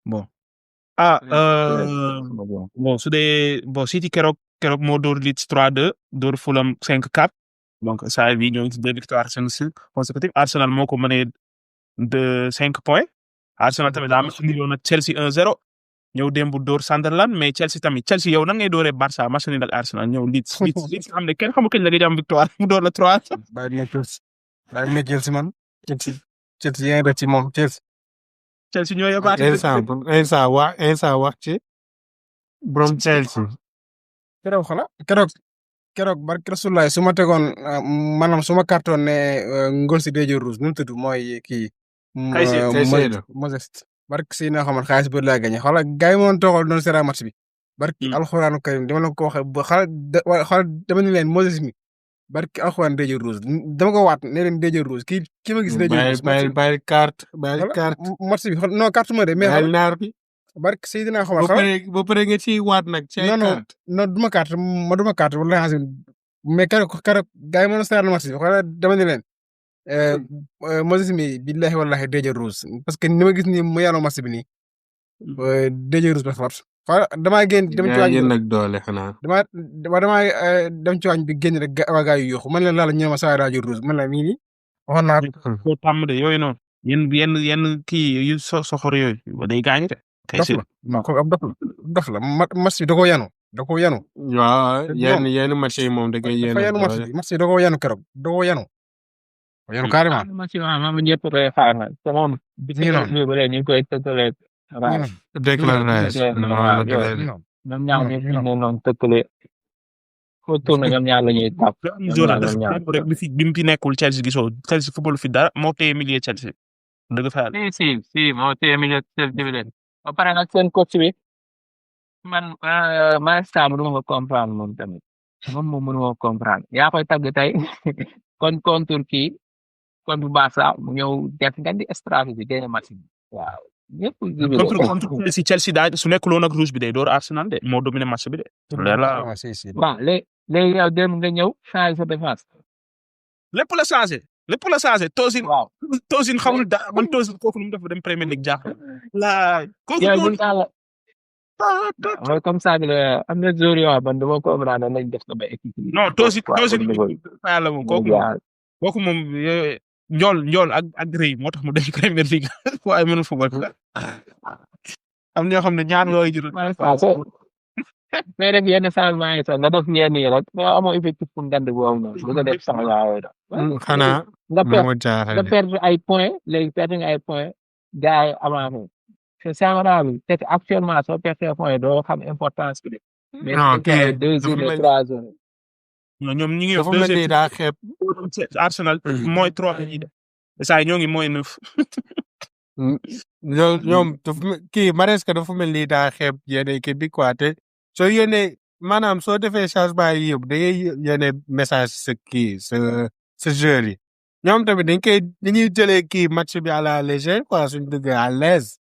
bon. bon su dee City keroog moo door Leeds 3-2 door Fulham 5-4 donc saa yi ñoo ngi ci 2 victoires consécutives Arsenal moo ko mënee de 5 points. Arsenal tamit daa am ak Chelsea 1-0 ñëw démb door Sunderland mais Chelsea yow nan ngay dooree Barça match nul ak Arsenal ñëw Leeds xam ne kenn xamu kañ la nga am victoire mu door la 3. bàyyi na Chelsea man Chelsea yaa ngi rëcc ci moom Chelsea ñoo yabaate. instant wax ci borom Chelsea. keroog barke Rasulaay su ma tegoon maanaam su ma carton ne ngol si déjë rouge nu mu tudd mooy kii. Modeste barke si na xamal xaalis bëri laa gagné xoolal gars yi moom toogal doon seera match bi. barke alxuraanu karim dama la ko waxee ba xoolal dama ne leen Modeste mi barke alxuraan déjë rouge dama ko waat ne leen déjë rouge kii ma gis. déjë rouge bàyyi carte match bi non carte ma de mais. bàyyi naar bi. barke si dina xamal ba pare nga ciy waat nag. non duma carte wala mais keroog gars yi moom seera match bi xoolal dama ne leen. Moses mi billahi wallahi déjë rouge parce que ni ma gis ni mu yàlla match bi nii déjë rouge ba force damaa génn dem ci waañ nag doole xanaa damaa dem ci waañ bi génn rek waa gaa yu yuuxu man la laala ñëw ma saa rajo rouge man la mii nii waxoon naa ko tàmm de yooyu noonu yenn kii yu soxor yooyu day gaañ de non ko ab dof la match bi da koo yanu waaw yenn match yi moom da koy yenu match bi da koo yanu keroog da koo yanu carrément. ma ñëpp koy xaar na te moom. ñu ngi koy tëkkale. déclaration. ñoom ñaar ñu ne noonu tëkkale. foo tourné ñoom ñaar la ñuy tàpp. rek bi mu fi nekkul Chelsea gisoo Chelsea football fi dara moo téye milieu Chelsea. dëgg fa yàlla. si moo téye milieu Chelsea bi leen ba pare nag seen coach bi man Stam du ma ko comprendre moom tamit moom mënu ma ko comprendre yaa koy tagg tey kon contre kii contre Barça mu ñëw def nga di stratégie génne match bi waaw ñëpp contre Chelsea daa su nekkul woon ak rouge bi day door Arsenal de moo dominé match bi de. leer la Ah, si si. waaw léegi yow dem nga ñëw changer sa défense lépp la changé lépp la changé Tozin waaw xamul dara man Tozin kooku nu mu def dem Premier League jaaxal. laay kooku yow noonu. buñ la mooy comme ça que am na joueurs yoo xam man dama comprendre nañ def ko ba équipe yi. non Tozin waaw fa yàlla moom kooku moom njool ak rëy moo tax mu dem Premier League waaye mënul football. am ñoo xam ne ñaar yooyu jur. waaw mais def yenn changement yi sax nga def yenn yi rek mais amoo effectif pour ngand boobu noonu bu ko def changement yooyu da xanaa nga moo jaaxal nga de. perdre ay points léegi perdre nga ay points gars yi avancé c'est changement bi c'est que actuellement soo perdre ay points doo xam importance bi de mais Non, c'est que kii 2 jours dafa mel- 3 jours ñoom ñi ngi dafa mel ni daa xeeb. Arsenal mooy 3 yi de saa ñoo ngi mooy 9. ñoom kii Maresca dafa mel ni daa xeeb yenn équipe bi quoi te soo yónnee maanaam soo defee changement yi yëpp da ngay yónnee message sa kii sa joueur yi ñoom tamit dañuy jëlee kii match bi à la légère quoi suñ duggee à l'aise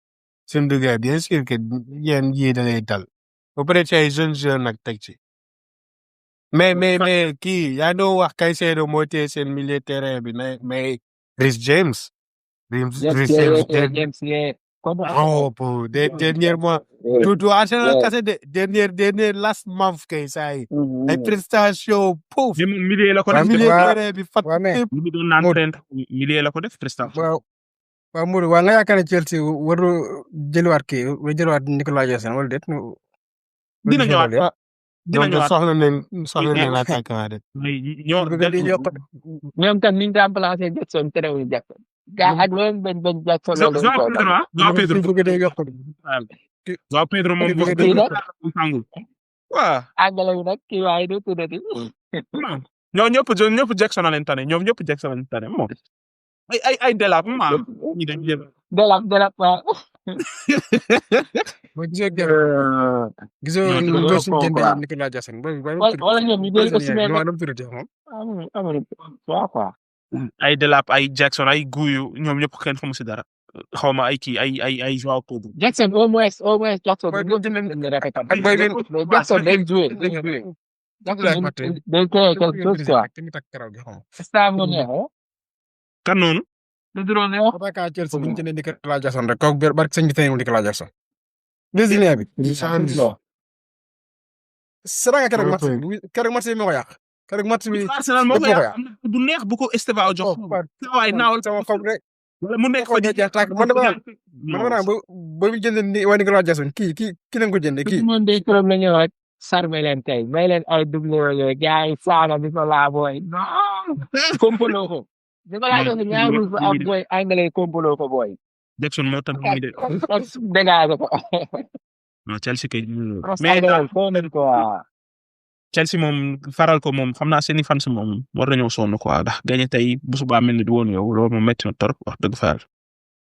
suñ duggee bien sûr que yéen yii da lay dal ba pare ci ay jeunes joueurs nag teg ci mais kii yaa ngi doon wax Caicedo moo téye seen milieu terrain bi mais Reece James. James Oh, pour dernier mois. Tout Arsenal kase de dernier last month kay saa yi. Ay prestation pouf. mais moom milieu la ko def. Milieu terrain bi fat waaw, mais- fépp. li mu doon naan Trent milieu la ko def prestation. waaw Modou waa nga yaakaar ne Chelsea waru jëliwaat kii wa jëliwaat Nicolas Jackson wala déet. dina ñëwaat dina Donc ñëwaat soxla nañ attaquant de. ñoo ñoom tam niñ remplacé Jackson terewul Jackson gaa ak loolu bañ Jackson loolu Joao Pedro Joao Pedro Joao Pedro moom wax kii nag sangul waaw àggale bi nag kii waaye du tuddati ñoo ñëpp Jackson a leen tane ñoom ñëpp Jackson a leen tane moom ay Delap maam ñi dañ jël delap waaw boo gisoo nga suñu jëndee Nicolas Jackson wala ñoom ñu jël ko si mel nu mu tuddati moom. amul waaw quoi ay Delap ay Jackson ay Guyu ñoom ñëpp kenn xamu si dara xaw ma ay kii ay Joao Pedro Jackson au moins Jackson Boy, bu ñu jëndee rek ak boy bi mais Jackson day jouer Jackson day créer quelque chose quoi tamit ak karaw gi xam star mu neex kan noonu du drone wax nga ka Chelsea bu ñu jëndee Nicolas Jackson rek kooku barke sëñ bi tey Nicolas Jackson brésilien bi sara nga keroog match bi moo ko yàq keroog match bi Arsenal moo ko lépp moo ko yàq bu neex bu ko Estevao jox waaye naawal sama xob rek wala mu nekk fa di man dama naan ba mu jëndee ni waa Nicolas Jackson kii lañ ko jëndee kii moom day club la ñëw rek sarme leen tey may leen ay double yooyu gars yi saaga bi ko laa booy non kompaloo ko bi ko laa doon ñaari ak booy anglais kompaloo ko booy Jackson moo tax muy de dégage ko non Chelsea kay mais foo nañ ko waa Chelsea moom faral ko moom xam naa seeni fans moom war nañoo sonn quoi ndax gagné tey bu subaa mel ni du woon yow loolu moom métti na trop wax dëgg fa yàlla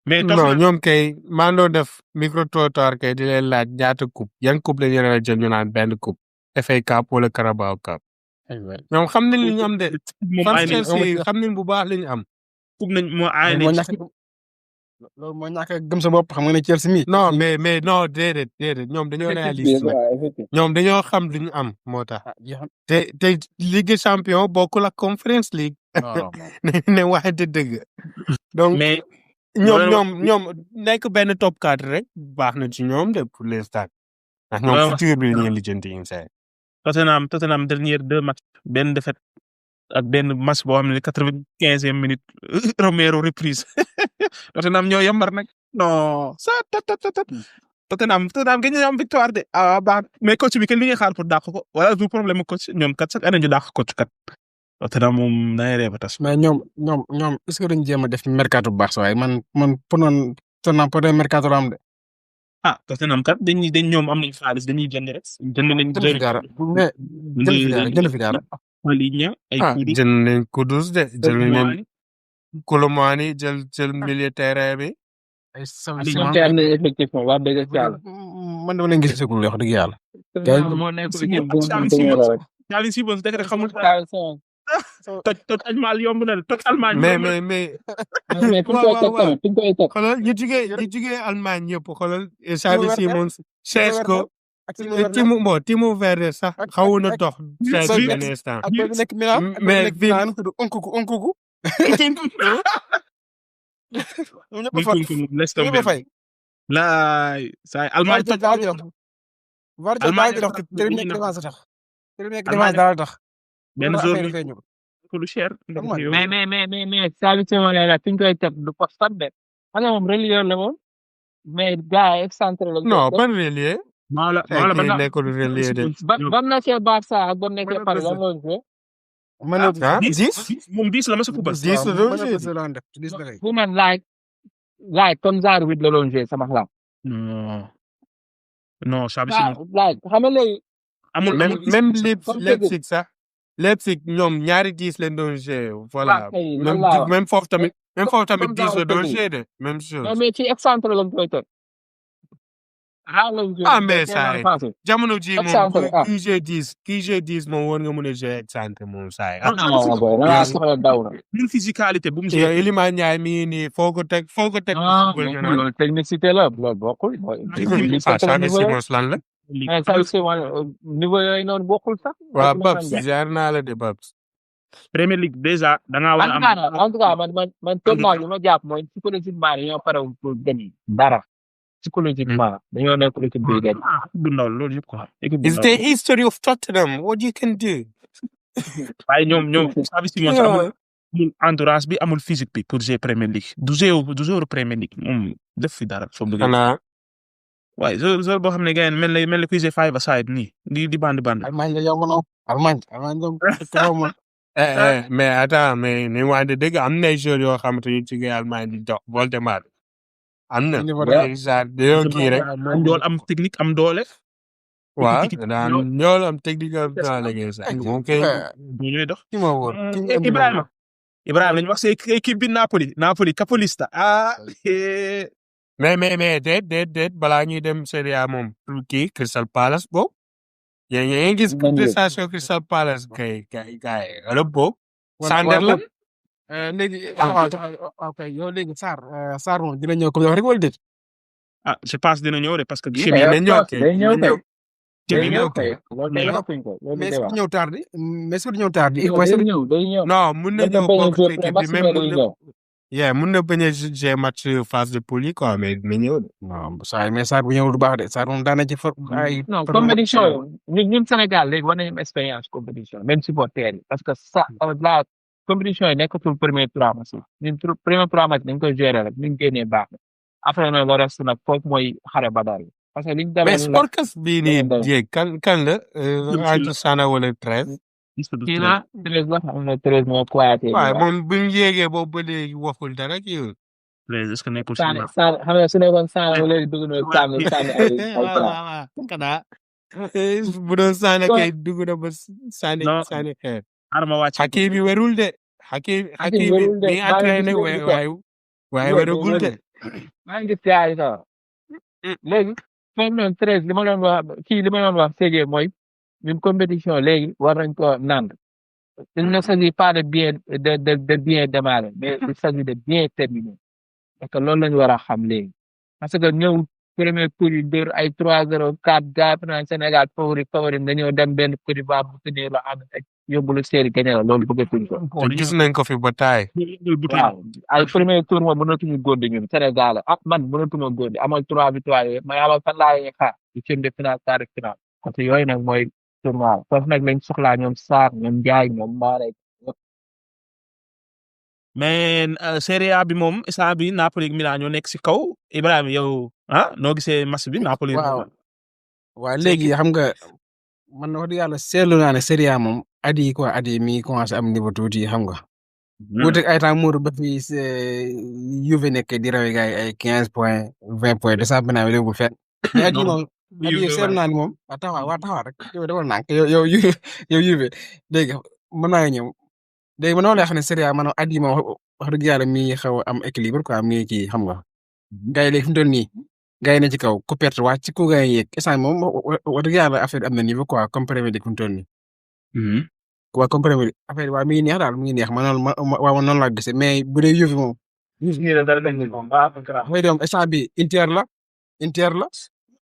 mais non ñoom kay maa ngi doon def micro trottoir kay di leen laaj ñaata coupe yan coupe la ñu leen a jël ñu naan benn coupe FA Cup wala Carabao Cup ñoom xam nañ li ñu am de moom fan ay nañ Chelsea xam nañ bu baax li ñu am. coupe nañ moo ay nañ loolu moo ñàkk a gëm sa bopp xam nga ne Chelsea mi non mais non déedéet ñoom dañoo réaliste nag ñoom dañoo xam li ñu am moo tax te Ligue champion bokkul ak Conference League ne waxante dëgg donc mais ñoom nekk benn top 4 rek baax na ci ñoom de pour l'instant ndax ñoom futur bi ñu lijjanti inside. Tottenham dernier 2 matchs benn défaite ak benn match boo xam ne 95e minute Romero reprise Tottenham ñoo yambar nag non sa Tottenham gën ñu am victoire de baax mais coach bi kenn li ñuy xaar pour dàq ko wala du problème coach ñoom kat sax année ñu dàq coach kat Tottenham moom day reeba tas. mais ñoom est-ce que dañu jéem a def mercato bu baax sa waaye man pour noonu Tottenham pour mercato la am de. Tottenham kat dañ ñoom am nañ xaalis dañuy jënd rek jënd nañ. jënd fi dara. Ligne ay jënd nañ Kudus de jënd nañ Koulibaly jël milieu terrain bi. ay sama Aliou ñoom sama te am nañu effectif moom wax dëgg yàlla. man dama leen gis segul wax dëgg yàlla. moo nekk Simon équipe bu nga Xavi xamante ne Simons rek. Xavi Simons dëkk rek xamul Xavi Simons. toj Allemagne yomb na toj Allemagne mais yomb na. mais fi ñu koy teg tamit fi ñu koy teg. xoolal ñu jugee Allemagne yëpp xoolal Xavi Simons Šeško Timo Werner sax xawoon na dox Šeško benn instant ak boobu nekk Milan mais Milan tudd Unkuku ñoom ñëpp fa Leicester ñëpp fay laay saa Allemagne toj Allemagne dox te lu nekk défense tax te lu nekk Allemagne défense daal tax benn loolu jour affaire bi yi feeñu ko lu cher. mais Xavi Simons la fi ñu koy teg du poste sax de. xam nga moom relieur la moom. mais gars yi excentré la. non ban relier maa la ba nga nekkul relier de ba mu nekkee Barça ak ba mu nekkee Paris lan la woon mën na ah 10 moom 10 la ma sa football. 10 la doon joué def la kay fu man like comme genre 8 la doon joué sama xalaat. non Xavi Simons like xam nga léegi. amul même Leipzig sax Leipzig ñoom ñaari 10 leen doon joué voilà même foofu tamit 10 la doon joué de même chose. mais ci excentré lañ koy teg. ah mais saa yi jamono ji moom kii G10 moom war nga mën a jouer excentré moom saa yi. ñun physicalité bu mu yow Iliman Ndiaye mii nii foo ko teg. loolu technicité la loolu bokkul. Xavi Simons lan la. mais Xavi Simons niveau yooyu noonu bokkul sax. waaw Babs jaar naa la de Babs. Premier League déjà da ngaa war a am. en tout cas man tournoi bi ma jàpp mooy psychologiquement dañoo pare pour gagner dara. psychologiquement dañoo nekk équipe bi gagné. du ndaw loolu yëpp quoi. It's the history of Tottenham. What you can do. waaye ñoom Xavi Simons amul endurance bi amul physique bi pour jouer Premier League du joueur Premier League moom def fi dara. xanaa. waaye joueur boo xam ne gars yi mel ni kuy jouer five-a-side nii di band. Allemagne la yomb na Allemagne donc mais attends mais ni wante dëgg am na ay joueurs yoo xamante ni ci Allemagne di dox Voldemar. am na dañoo kii rek am technique am doole. waaw ñoo am technique am doole sax moom kay ñooy dox. ki ma wóor Ibrahima lañu wax c'est équipe bi Napoli capolista mais déet balaa ñuy dem Serie A moom kii Crystal Palace boobu yéen ngi gis prestation Crystal Palace kay Europe boobu Sunderland léegi ok yow léegi Sarr moom dina ñëw comme rek wala déet. je pense dina ñëw de parce que. mais su ñëw tardé non mun na ñëw bokk ci équipe bi même mun na bañ a jouer match phase de poule quoi mais ñëw de. non mais Sarr bu ñëw du baax de Sarr moom daan na ci ay. non compétition ñun Sénégal léegi war nañu expérience compétition même supporter yi parce que la compétition yi nekkatul premier 3 match ñun premier 3 match dañ koy gérer rek ñu génnee baax na après nag le reste nag foofu mooy xare badal parce que liñ demee mais Sportcast bii nii jéeg kan la entre Sana wala 13. kii la 13 la xam nga 13 moo poyaatee. waaw moom bu ñu yéegee boobu ba léegi waxul dara kii. 13 est-ce que nekkul Sana xam nga su nekkoon Sana ba léegi dugg na sànni ay bu doon Sana kay dugg na ba sànni xeer. Hakimi werul de. Hakimi bi entraîné waaye werugul de. maa ngi gis yaay sax léegi foofu noonu 13 li ma doon wax Ségué mooy une compétition léegi war nañ ko nand il ne s'agit pas de bien démarrer mais il s'agit de bien terminer parce que loolu lañu war a xam léegi parce que ñëw premier tour yi dër ay 3-0 4 gars yi Sénégal favori nga ñëw dem benn Côte d'Ivoire bu tenir la am ak yóbbu la série gagné la loolu bëggatuñ ko. gis nañ ko fi ba taay. waaw ay premier tour moom mënatuñu góor di ñun Sénégal man mënatuma góor di amal 3 victoires yooyu mais amal fan laa xaar huitième de finale quart de finale parce que yooyu nag mooy tournoi foofu nag lañ soxlaa ñoom Sarr ñoom Ndiaye ñoom Mbaare. mais Serie A bi moom instant bi Napoli ak Milan ñoo nekk si kaw Ibrahima yow noo gisee match bi Napoli. waaw léegi xam nga man wax dëgg yàlla seetlu naa ne Serie A moom at yi mi commencé am niveau tuuti xam nga. wuuteeg ay temps muur ba fi Juve nekk di rawee gars yi ay 15 points 20 points de ça benn bu fenn. mais at yi moom at yi seetlu naa ne moom taxawaay rek yow defal naa yow Juve léegi mën naa ñëw léegi man noonu lay xam ne Serie A maanaam at yi moom wax dëgg yàlla mi ngi xaw a am équilibre quoi mi ngi kii xam nga. gars yi léegi fi mu toll nii gars yi ne ci kaw ku perte wàcc ci ku gars yi yéeg instant moom wax dëgg yàlla affaire bi am na niveau quoi comme Premier League fi mu toll nii. waa comme Premier League affaire bi waa mi ngi neex daal mi ngi neex man noonu laa gisee mais bu dee Juve moom. mooy dem instant bi Inter la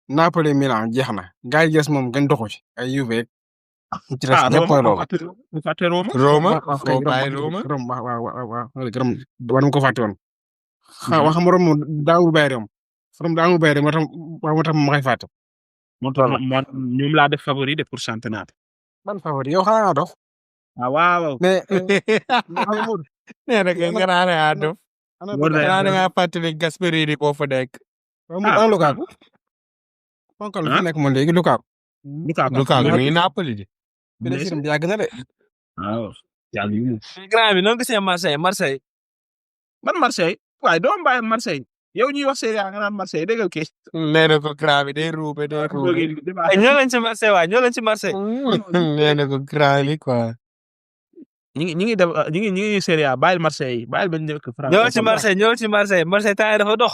Napoli Milan jeex na gars yi des moom gën doxu ci ay Juve ci des ñëpp mooy loolu. bu fàtte Roma. Roma waaw foo bàyyi Roma. Rome waaw war na ko fàtte woon. wax nga Rome daawul bàyyi Rome. Rome daawul bàyyi Rome moo tax ma koy fàtte. moo tax ñoom laa def favori de pour championnat. man favori yow xanaa dox. ah waaw. mais nee na nga naan yaa dof. xanaa da ngaa fàttali Gasperini boo fa nekk. ana Lukaku. fonkal fi nekk moom léegi Lukaku. Lukaku mi ngi Napoli di. Pédéfiram bi yàgg na de. waaw. yàlla yu mu. grand bi noonu gisee Marseille. man Marseille waaye doo bàyyi Marseille yow ñuy wax Serie A nga naan Marseille déggal kii. nee na ko grand bi day ruube. ñoo leen ci Marseille waay ñoo leen ci Marseille. nee na ko grand bi quoi. ñi ngi def ñi ngi Serie A bàyyil Marseille bàyyil bañ njëkk France. ñoo ci Marseille temps dafa dox.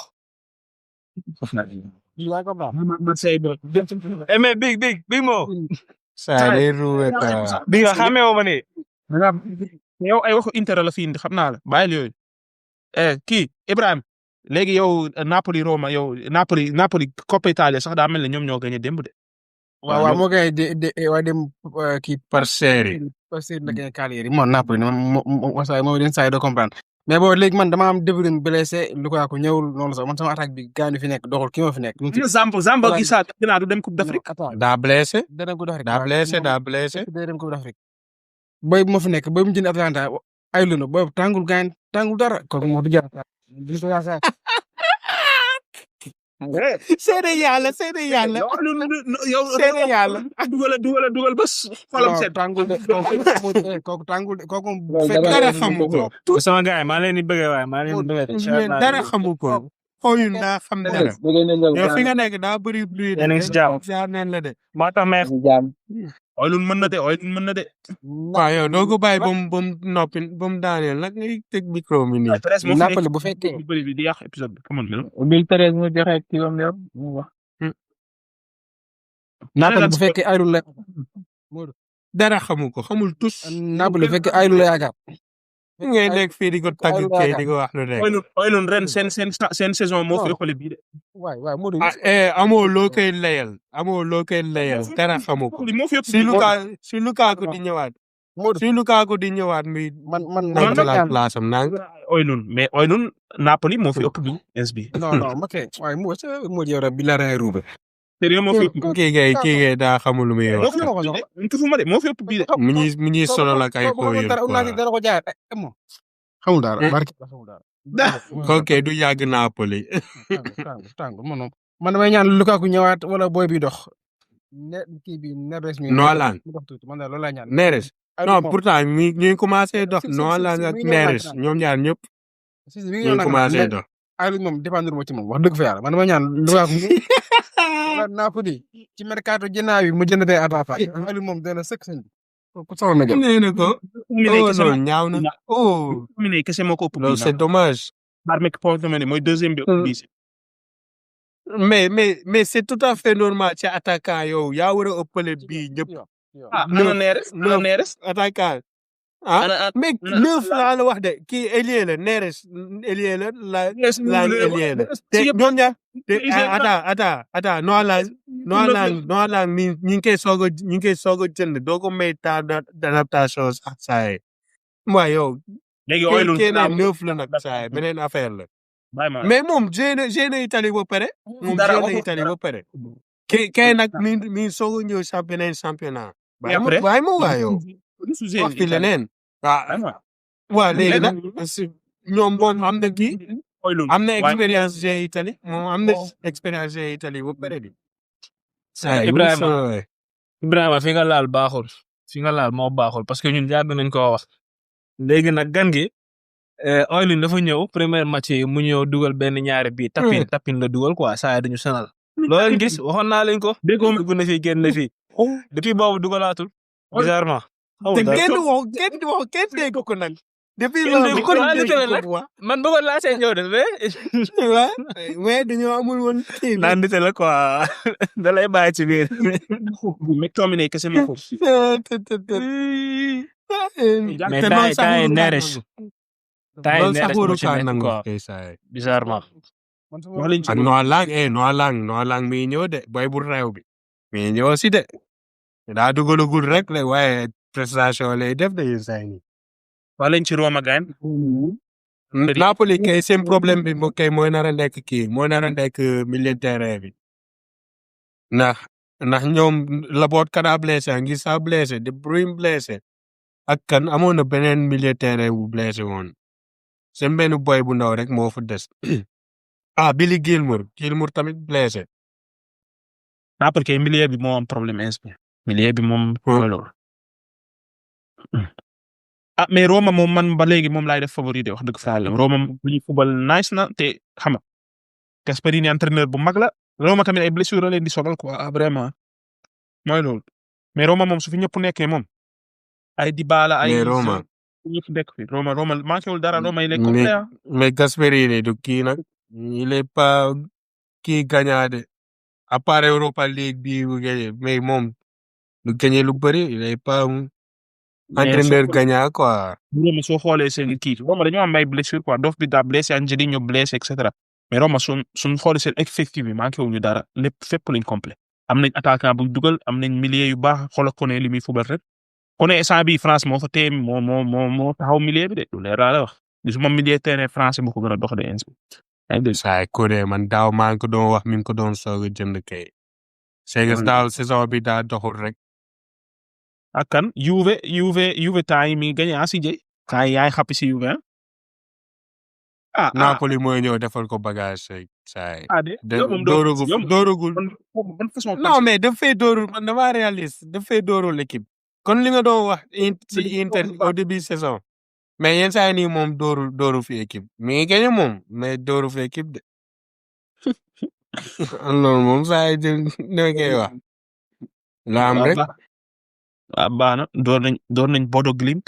Marseille ba. mais big moo. saa day ruube quoi. bi nga xamee woo ma ne. yow ay waxu Inter la fi indi xam naa la bàyyil yooyu. kii Ibrahima léegi yow Napoli Roma yow Napoli Coppa Italia sax daa mel ne ñoom ñoo gagné démb de. waaw moo gagné de dem kii par série. par série la gagné Cagliari moom Napoli moom den saa yi doo comprendre mais boo léegi man dama am De Bruyne blessé Lukaku ñëwul noonu sax man sama attaque bi gaañu fi nekk doxul kii moo fi nekk. Zamba Gisa dinaa du dem Coupe d'Afrique. daa blessé. dana Coupe d'Afrique daa blessé. day dem Coupe d'Afrique. boy bu ma fi nekk boy bu mu jënd Atlanta ay lunu boy tàngul gaañ tàngul dara kooku moo du jar. seede yàlla. dugal ba xolam set. tàngul de kooku tàngul de kooku fekk dara xamu ko. sama gars yi maa leen di bëgg waay maa leen di bëgg. dara xamu ko. xooyul daa xam dara. yow fi nga nekk daa bëri bruit. yéen a ngi si jàmm. jaar neen la de. moo tax may. Oylun mën na de. waaw yow doo ko bàyyi ba mu noppi ba mu daaneel nag ngay teg micro mi nii. Napoli bu fekkee. bi di yàq épisode bi comment la. Bill Perez mu joxe kii bam yor mu wax. Napoli bu fekkee aylu la. dara xamu ko xamul tus. Napoli bu fekkee aylu la yaakaar. ngay nekk fii di ko tagg kay di ko wax lu nekk. Oylun ren seen saison moo fi ëppale bii de. waay Modou. amoo loo koy layal. dara xamu ko. si Lukaku di ñëwaat. si Lukaku di ñëwaat mi. man jëlaat place am nang. Oylun Napoli moo fi ëpp bi ins bi. non ok waaye Modou yow rek bi la ren ruube. sérieux moo fi ëpp. kii ngay daa xamul lu muy wax. moo fi ëpp bii de. mu ñuy sonal ak ay xooyul dara ko jaay xamul dara barki xamul dara. ok du yàgg Napoli. tàng man damay ñaan Lukaku ñëwaat wala boy bi dox. kii bi Neres mi. Nolan man daal loolu laa ñaan. Neres non pourtant ñu ngi commencé dox Nolan ak Neres ñoom ñaar ñëpp. ñu ngi commencé dox. Aylu moom dépendre ci moom wax dëgg fa yàlla man damay ñaan Lukaku. wala Napoli ci mercato jënaa bi mu jënd day Atalanta. Aylu moom dana sëkk sëñ bi. ku soxla na jël. nee na ko. non ñaaw na. Miné kese moo ko ëpp loolu c'est dommage. mooy deuxième bi bii. mais c'est tout à fait normal ci attaquant yow yaa war a ëppale bii ñëpp. ana Neres attaquant. mais neuf laa la wax de kii ailier la Neres ailier la la ailier la te ñoom ñaar attends Nolan mi ñu ngi koy soog a jënd doo ko may temps d'adaptation sax saa yi mooy yow léegi Oylun neuf la nag saa yi beneen affaire la mais moom géne Italie ba pare moom géne Italie ba pare kay nag mi soog a ñëw sa beneen championnat waaye mo waa yow wax fi leneen waaw léegi nag ñoom moom am na kii am na expérience G Italie moom am na expérience G Italie ba pare di Ibrahima fi nga laal baaxul fi nga laal moo baaxul parce que ñun jaar nañ koo wax léegi nag gan gi Oylun dafa ñëw premier match yi mu ñëw dugal benn ñaari bii tapin la dugal quoi saa yi dañu sonal loolu gis waxoon naa leen ko dugg na fi génn na fi depuis boobu dugalaatul bizarrement xamul te dara. kenn dégg ko nag. depuis Kenn loolu dégg ko, kenn ah, dégg nite la ko nag. quoi. man bëggoon laa see ñëw de mais mais dañoo amul woon kii bi. naan nite la quoi da lay bàyyi ci biir. McTominay kese moo ko. mais te temps loolu yi sax Neres. temps yi loolu sax Neres moo waru ci kaa nekk nangu quoi kay saa bizarrement. wax leen ci ak Noah Lang mi ñëw de boy bu réew bi mi ñëw si de daa dugalagul rek la waaye prestation lay def de yenn saa yi. wax leen ci Roma gain. Napoli kay seen problème bi mo kay mooy nar a nekk kii mooy nar a nekk milieu de terrain bi ndax ñoom Laporte kana blessé Anguissa blessé De Bruyne blessé ak kan amoon na beneen milieu de terrain bu blessé woon seen benn boy bu ndaw rek moo fa des Billy Gilmour tamit blessé. Napoli kay milieu bi moo am problème inspi. milieu bi moom. mooy loolu. mais Roma moom man ba léegi moom laay def favori de wax dëgg fa yàlla Roma bu ñu football nice na te xam nga Gasperini entraîneur bu mag la Roma tamit ay blessure la leen di sonal quoi vraiment mooy loolu mais Roma moom su fi ñëpp nekkee moom ay Dybala ay mais Roma ñëpp nekk fi Roma manqué wul dara Roma il est complet mais Gasperini du kii nag il est pas kii gagnant de à part Europa League bi bu gagné mais moom du gagné lu bëri il est pas entraîneur gagnant quoi. Roma soo xoolee seen kii Roma dañoo am ay blessure quoi Dof bi daa blessé Angelino blessé et cetera mais Roma suñ xoolee seen effectif bi manqué wuñu dara lépp fépp lañ complet am nañ attaquant bu dugal am nañ milieu yu baax xoolal Koné li muy football rek Koné instant bi France moo fa téye moo taxaw milieu bi de lu leer la wax gisuma milieu terrain français bu ko gën a dox de inspi saa Koné man daaw maa ngi ko doon wax mi ngi ko doon soog a jënd kay. c'est que daaw saison bi daa doxul rek. ak kan Juve temps yi mi ngi gagné si jëy temps yi yaay xappi si Juve Napoli mooy ñëw defal ko bagage saa yi. de dooragul non mais daf fay doorul man dama réaliste daf fay doorul l'équipe kon li nga doon wax ci Inter au début saison mais yenn saa yi nii moom dooru fi équipe mi ngi gagné moom mais dooru fi équipe de loolu moom saa yi ne koy wax la am rek. baax na door nañ Bodo Glimt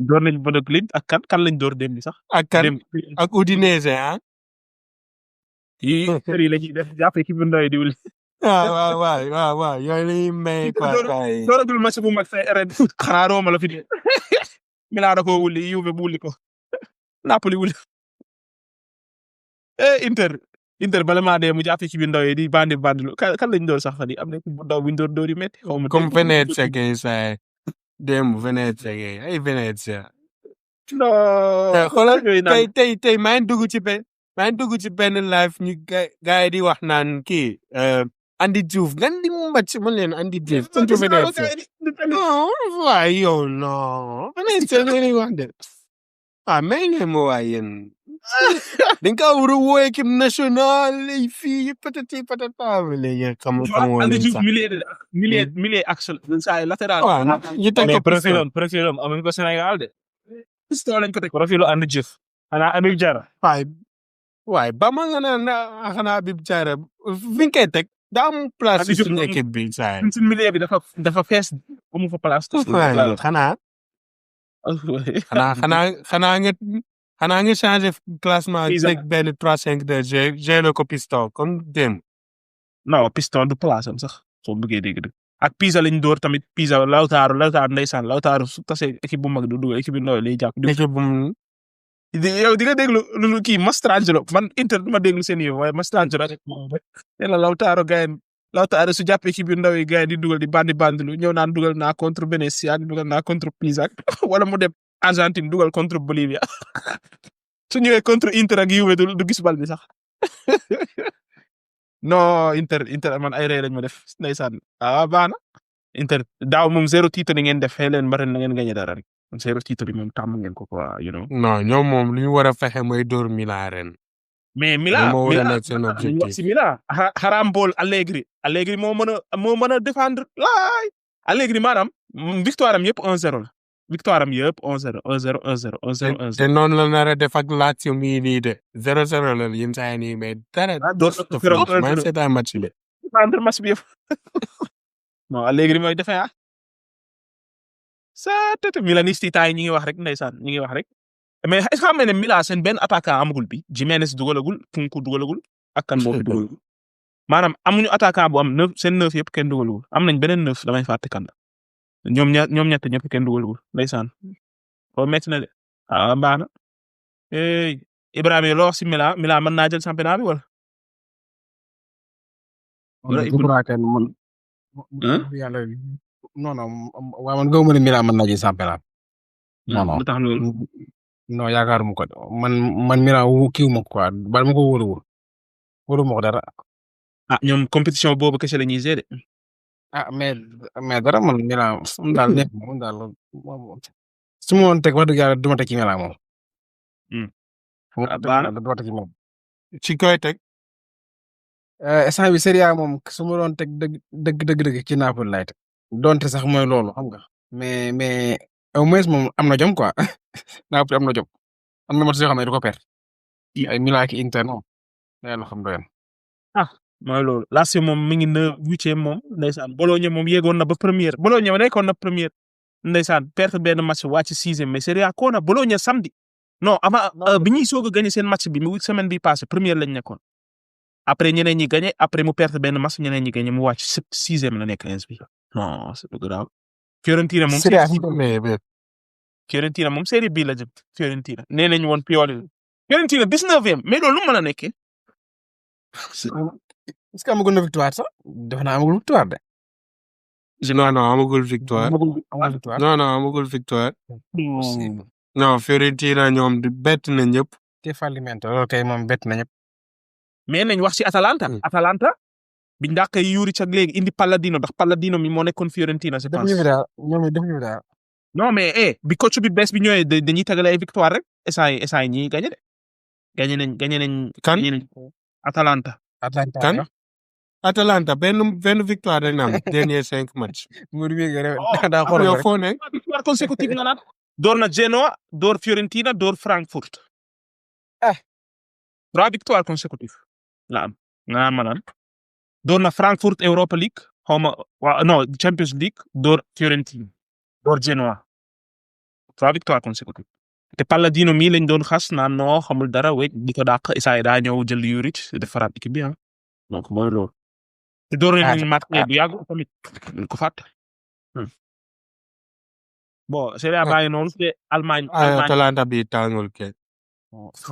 door nañ Bodo Glimt ak kan lañ door dem bi sax ak Udinese yi seri la ñuy def jàpp équipe bu ndaw yi di wul waaw yooyu la ñuy may quoi dooragul match bu mag say ren xanaa Roma la fi de Milan da ko wulli Juve bu wulli ko Napoli wulli Inter bala maa dee mu jàpp équipe bu ndaw yi di bandi kan lañ door sax fa di am na équipe bu ndaw bu ñu door yu metti comme Venezia kay saa démb Venezia kay ay Venezia. non xoolal tey maa ngi dugg ci benn live ñu gars yi di wax naan kii Andy Diouf gan di mu mbàcc man leen Andy Diouf sant Venezia non waaye yow non Venezia ngeen wax de mais ngeen ma waay yéen dañ kaa war a woo équipe nationale yi fii patati patata léegi xamoo Andy Diouf milieu axe saa latéral ñu teg ko profilom amuñ ko Sénégal de piston lañ ko teg profilu Andy Diouf xanaa Habib Diarra waaye ba ma nga naan xanaa Habib Diarra fi nga koy teg daa am place ci suñu équipe bi saa suñu milieu bi dafa fees amu fa place xanaa nga changé classement teg benn 3-5-2 gérer ko piston comme dem. non piston du place am sax soo bëggee dégg ak Pisa lañ door tamit Pisa Lautaro ndeysaan Lautaro su tasee équipe bu mag du dugal équipe bu ndaw lay jàpp. équipe bu yow di nga déglu lu kii Mastrangelo man Inter du ma déglu seen yow waaye Mastrangelo rek nee na Lautaro su jàpp équipe yu ndaw yi gars yi di dugal di bandi lu ñëw naan dugal naa contre Venezia dugal naa contre Pisa wala mu dem Argentine dugal contre Bolivia su ñëwee contre Inter ak Juve du gis bal bi sax non Inter man ay rey lañ ma def ndeysaan baax na Inter daaw moom 0 titre ni ngeen def xëy leen bari na ngeen gagné dara rek 0 titre bi moom tàmm ngeen ko quoi you know. non ñoom moom lu ñu war a fexe mooy dóor Milan ren. mais Milan moo war a nekk seen objectif si Milan Harambol Allegri moo mën a défendre laay Allegri maanaam victoire am yëpp 1-0 la victoire am yëpp 1-0 1-0 1-0 1-0 1-0 te noonu la nar a def ak Lazio mii nii de 0-0 la yéen saa yi nii mais dara. man seetaan match bi. défendre match bi yëpp non léegi li may defee ah sa tete Milanisti temps yi ñu ngi wax rek ndeysaan ñu ngi wax rek mais est-ce que xam nga ne Milan seen benn attaquant amagul bi Jimenez dugalagul Kunku dugalagul ak kan moo fi dugalagul maanaam amuñu attaquant bu am 9 seen 9 yëpp kenn dugalagul am nañ beneen 9 damay fàtte kan la ñoom ñett ñëpp kenn dugalagul ndeysaan foo metti na de ah baax na Ibrahima loo wax si Milan mën naa jël championnat bi wala. wala je crois que man. yàlla non non waaw man gëwuma ne Milan mën naa jël championnat. non non lu tax loolu. non yaakaaruma ko man Milan kiiwuma ko quoi bal ma ko wóoruma ko dara. ñoom compétition boobu kese la ñuy gérer. mais dara man Milan moom daal nekk moom daal su ma woon teg wax dëgg yàlla du ma teg ci Milan moom. baax na du ma teg ci moom. ci koy teg. instant bi Serie A moom su ma doon teg dëgg ci Napoli laay teg donte sax mooy loolu xam nga mais au moins moom am na jom quoi Napoli am na jom am na match yoo xam ne du ko perdre ay Milan ak Inter moom yàlla xam doyen. mooy loolu Lazio moom mi ngi 8e moom ndeysaan Bologna moom yéegoon na ba première Bologna nekkoon na première ndeysaan perte benn match wàcc 6e mais Serie A koo na Bologna samedi non avant bi ñuy soog a gagné seen match bi mu semaine bi passé première lañ nekkoon après ñeneen ñi gagné après mu perte benn match ñeneen ñi gagné mu wàcc 6e la nekk ins bi non c'est grave. Fiorentina moom Fiorentina moom série bi la jëm Fiorentina nee nañu woon Pioli Fiorentina 19e mais loolu lu mu mën a nekkee. est-ce que amagul na victoire sax defe naa amagul victoire de. non amagul victoire. non amagul victoire. non Fiorentina ñoom bett na ñëpp. te fallimento loolu kay moom bett na ñëpp. mais nañ wax ci Atalanta. Atalanta biñ dàqee Juric ak léegi indi Palladino ndax Palladino mi moo nekkoon Fiorentina je pense. defuñu daal. non mais bi coach bi bees bi ñëwee dañuy tagale ay victoire rek essai ñi gagné de. gagné nañ. kan Atalanta. kan Atalanta benn victoire dañ am dernier 5 match. daa xool yow foo ne. victoire consécutive nga naan. door na Genoa door Fiorentina door Frankfurt. 3 victoires consécutives la am nga naan ma naan. door na Frankfurt Europa League xawma non Champions League door Fiorentina door Genoa 3 victoires consécutives te Palladino mii lañ doon xas naan noo xamul dara wéy di ko dàq Isaay daa ñëw jël Juric defaraat équipe bi donc mooy loolu. te door nañu Marseille bu yàgg tamit ko fàtte. bon Serie A bàyyi noonu te Allemagne. Atalanta bi tàngul kenn.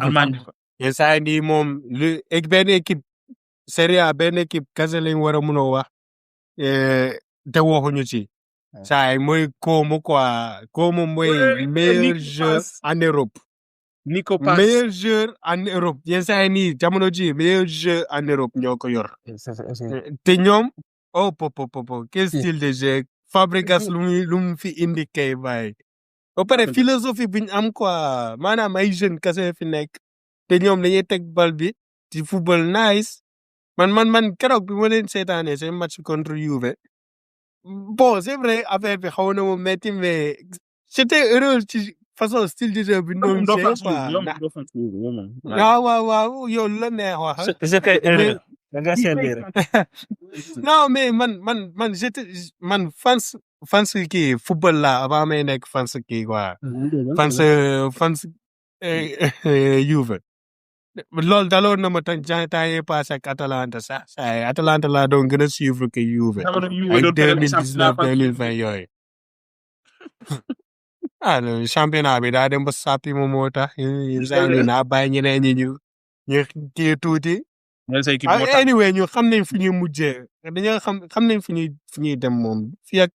Allemagne. yenn saa yi moom benn équipe Serie A benn équipe kese lañ war a mun a wax te waxuñu ci. saa yi mooy Como quoi Como mooy meilleur joueur en Europe. Nico Paz meilleur joueur en Europe yenn saa yi nii jamono ji meilleur joueur en Europe ñoo ko yor. te ñoom quel style de jeu Fabregas lu mu fi indi kay bàyyi. ba pare philosophie bi ñu am quoi maanaam ay jeunes kese fi nekk. te ñoom dañuy teg bal bi ci football nice man keroog bi ma leen seetaanee seen match contre Juve bon c'est vrai affaire bi xaw na ma metti mais j'étais heureux ci façon style de jeu bi noonu waaw yow la neex wax non mais man j'étais man fans kii football la avant may nekk fans kii quoi fans Juve loolu daloon na ma temps yii passé ak Atalanta sax Atalanta laa doon gën a suivre que Juve ay 2019 2020 yooyu championnat bi daa dem ba sàppi moom moo tax naa bàyyi ñeneen ñi ñu kii tuuti. anyway ñu xam nañ fu ñuy mujjee dañoo xam nañ fu ñuy dem moom fii ak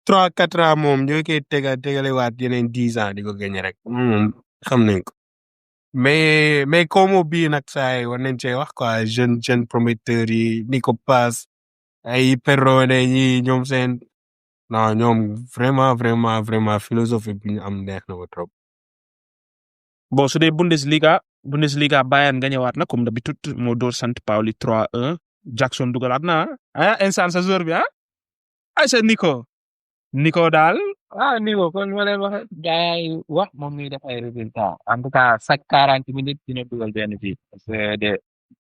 3-4 ans moom ñoo koy tegalewaat yeneen 10 ans di ko gagné rek xam nañ ko. mais Como bii nag saa yi war nañ cee wax quoi jeune prometteur yi Nico Paz ay Perrone ñi ñoom seen non ñoom vraiment philosophie bi ñu am neex na ko trop. bon su dee Bundesliga Bayern gañewaat na comme d'habitude moo door Sant Pauli 3-1 Jackson dugalaat na instant sa joueur bi ay sa Nico daal. Nico kon ma leen wax gars yi wax moom mi def ay résultats en tout cas chaque 40 minutes dina dugal benn bi parce que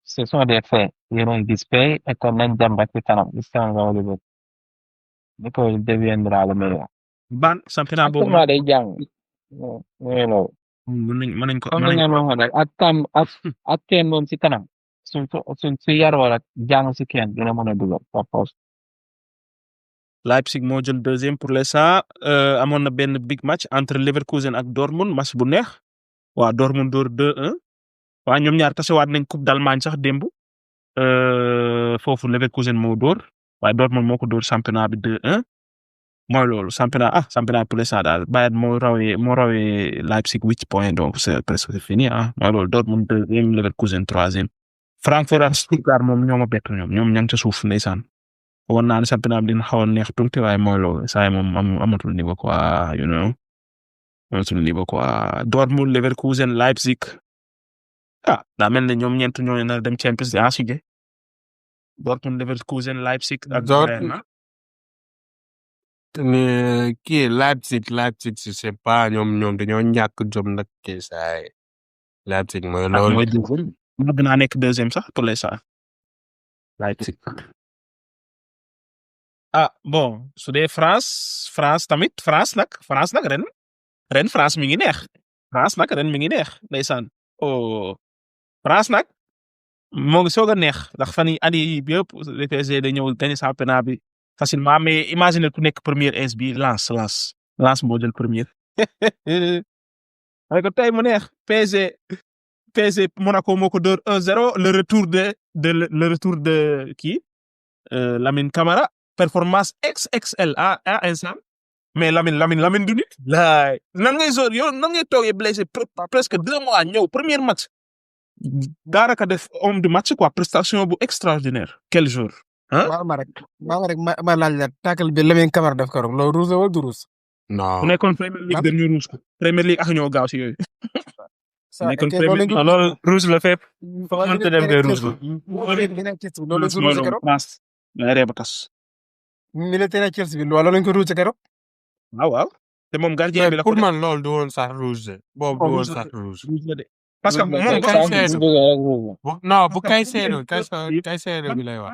ce sont des faits yéen a ngi gis fay et kon nañ dem ba ci kanam Liverpool deviendra le meilleur. ban championnat boobu Actuellement day jàng. mooy loolu. mën nañ ko comme ni ngeen waxoon rek ak kenn moom si kanam suñ su yaroo rek jàng si kenn dina mën a dugal par force. Leipzig moo jël deuxième pour l'instant amoon na benn big match entre Leverkusen ak Dortmund match bu neex waa Dortmund door 2-1 waa ñoom ñaar tasewaat nañ coupe d'Allemagne sax démb foofu Leverkusen moo door waaye Dortmund moo ko door championnat bi 2-1 mooy loolu championnat pour l'instant daal Bayern moo rawee Leipzig 8 points donc c'est presque fini mooy loolu Dortmund deuxième Leverkusen troisième Francfort ak Stuttgart moom ñoo ma bett ñoom ña ngi ca suuf ndeysaan woon naa ne championnat bi dina xaw a neex tuuti waaye mooy loolu saa yi moom amatul niveau quoi amatul niveau quoi Dortmund Leverkusen Leipzig daa mel ne ñoom ñeent ñoo nar dem Champions League Dortmund Leverkusen Leipzig ak Bayern kii Leipzig je sais pas ñoom dañoo ñàkk jom nag kii saa yi Leipzig mooy loolu. mooy deuxième mën naa nekk deuxième sax pour l'instant Leipzig bon su dee France tamit France nag ren France mi ngi neex France nag ren mi ngi neex ndeysaan France nag moo ngi soog a neex ndax fan yii année yii yëpp le PSG da ñëw gagné championnat bi facilement mais imagine ku nekk première ins bi Lens moo jël première waaye ko tey mu neex PSG Monaco moo ko door 1-0 le retour de kii Lamine Camara performance XXL instant mais Lamine du nit laay nan ngay toogee blessé presque 2 mois ñëw premier match daanaka def homme du match quoi prestation bu extraordinaire quel jour ma laaj la tackle bi Lamine Camara def ko rek loolu rouge wala du rouge. non ku nekkoon Premier League dañu rouge ko Premier League ak ñoo gaaw si yooyu nekkoon loolu rouge la fépp fa mënta dem de rouge la loolu France ngay reeba tas militaire Chelsea bi loolu lañ ko rouge keroog. waaw te moom gardien bi la pour man loolu du woon sax rouge de boobu du woon sax rouge. parce que moom non bu Caicedo bi lay wax.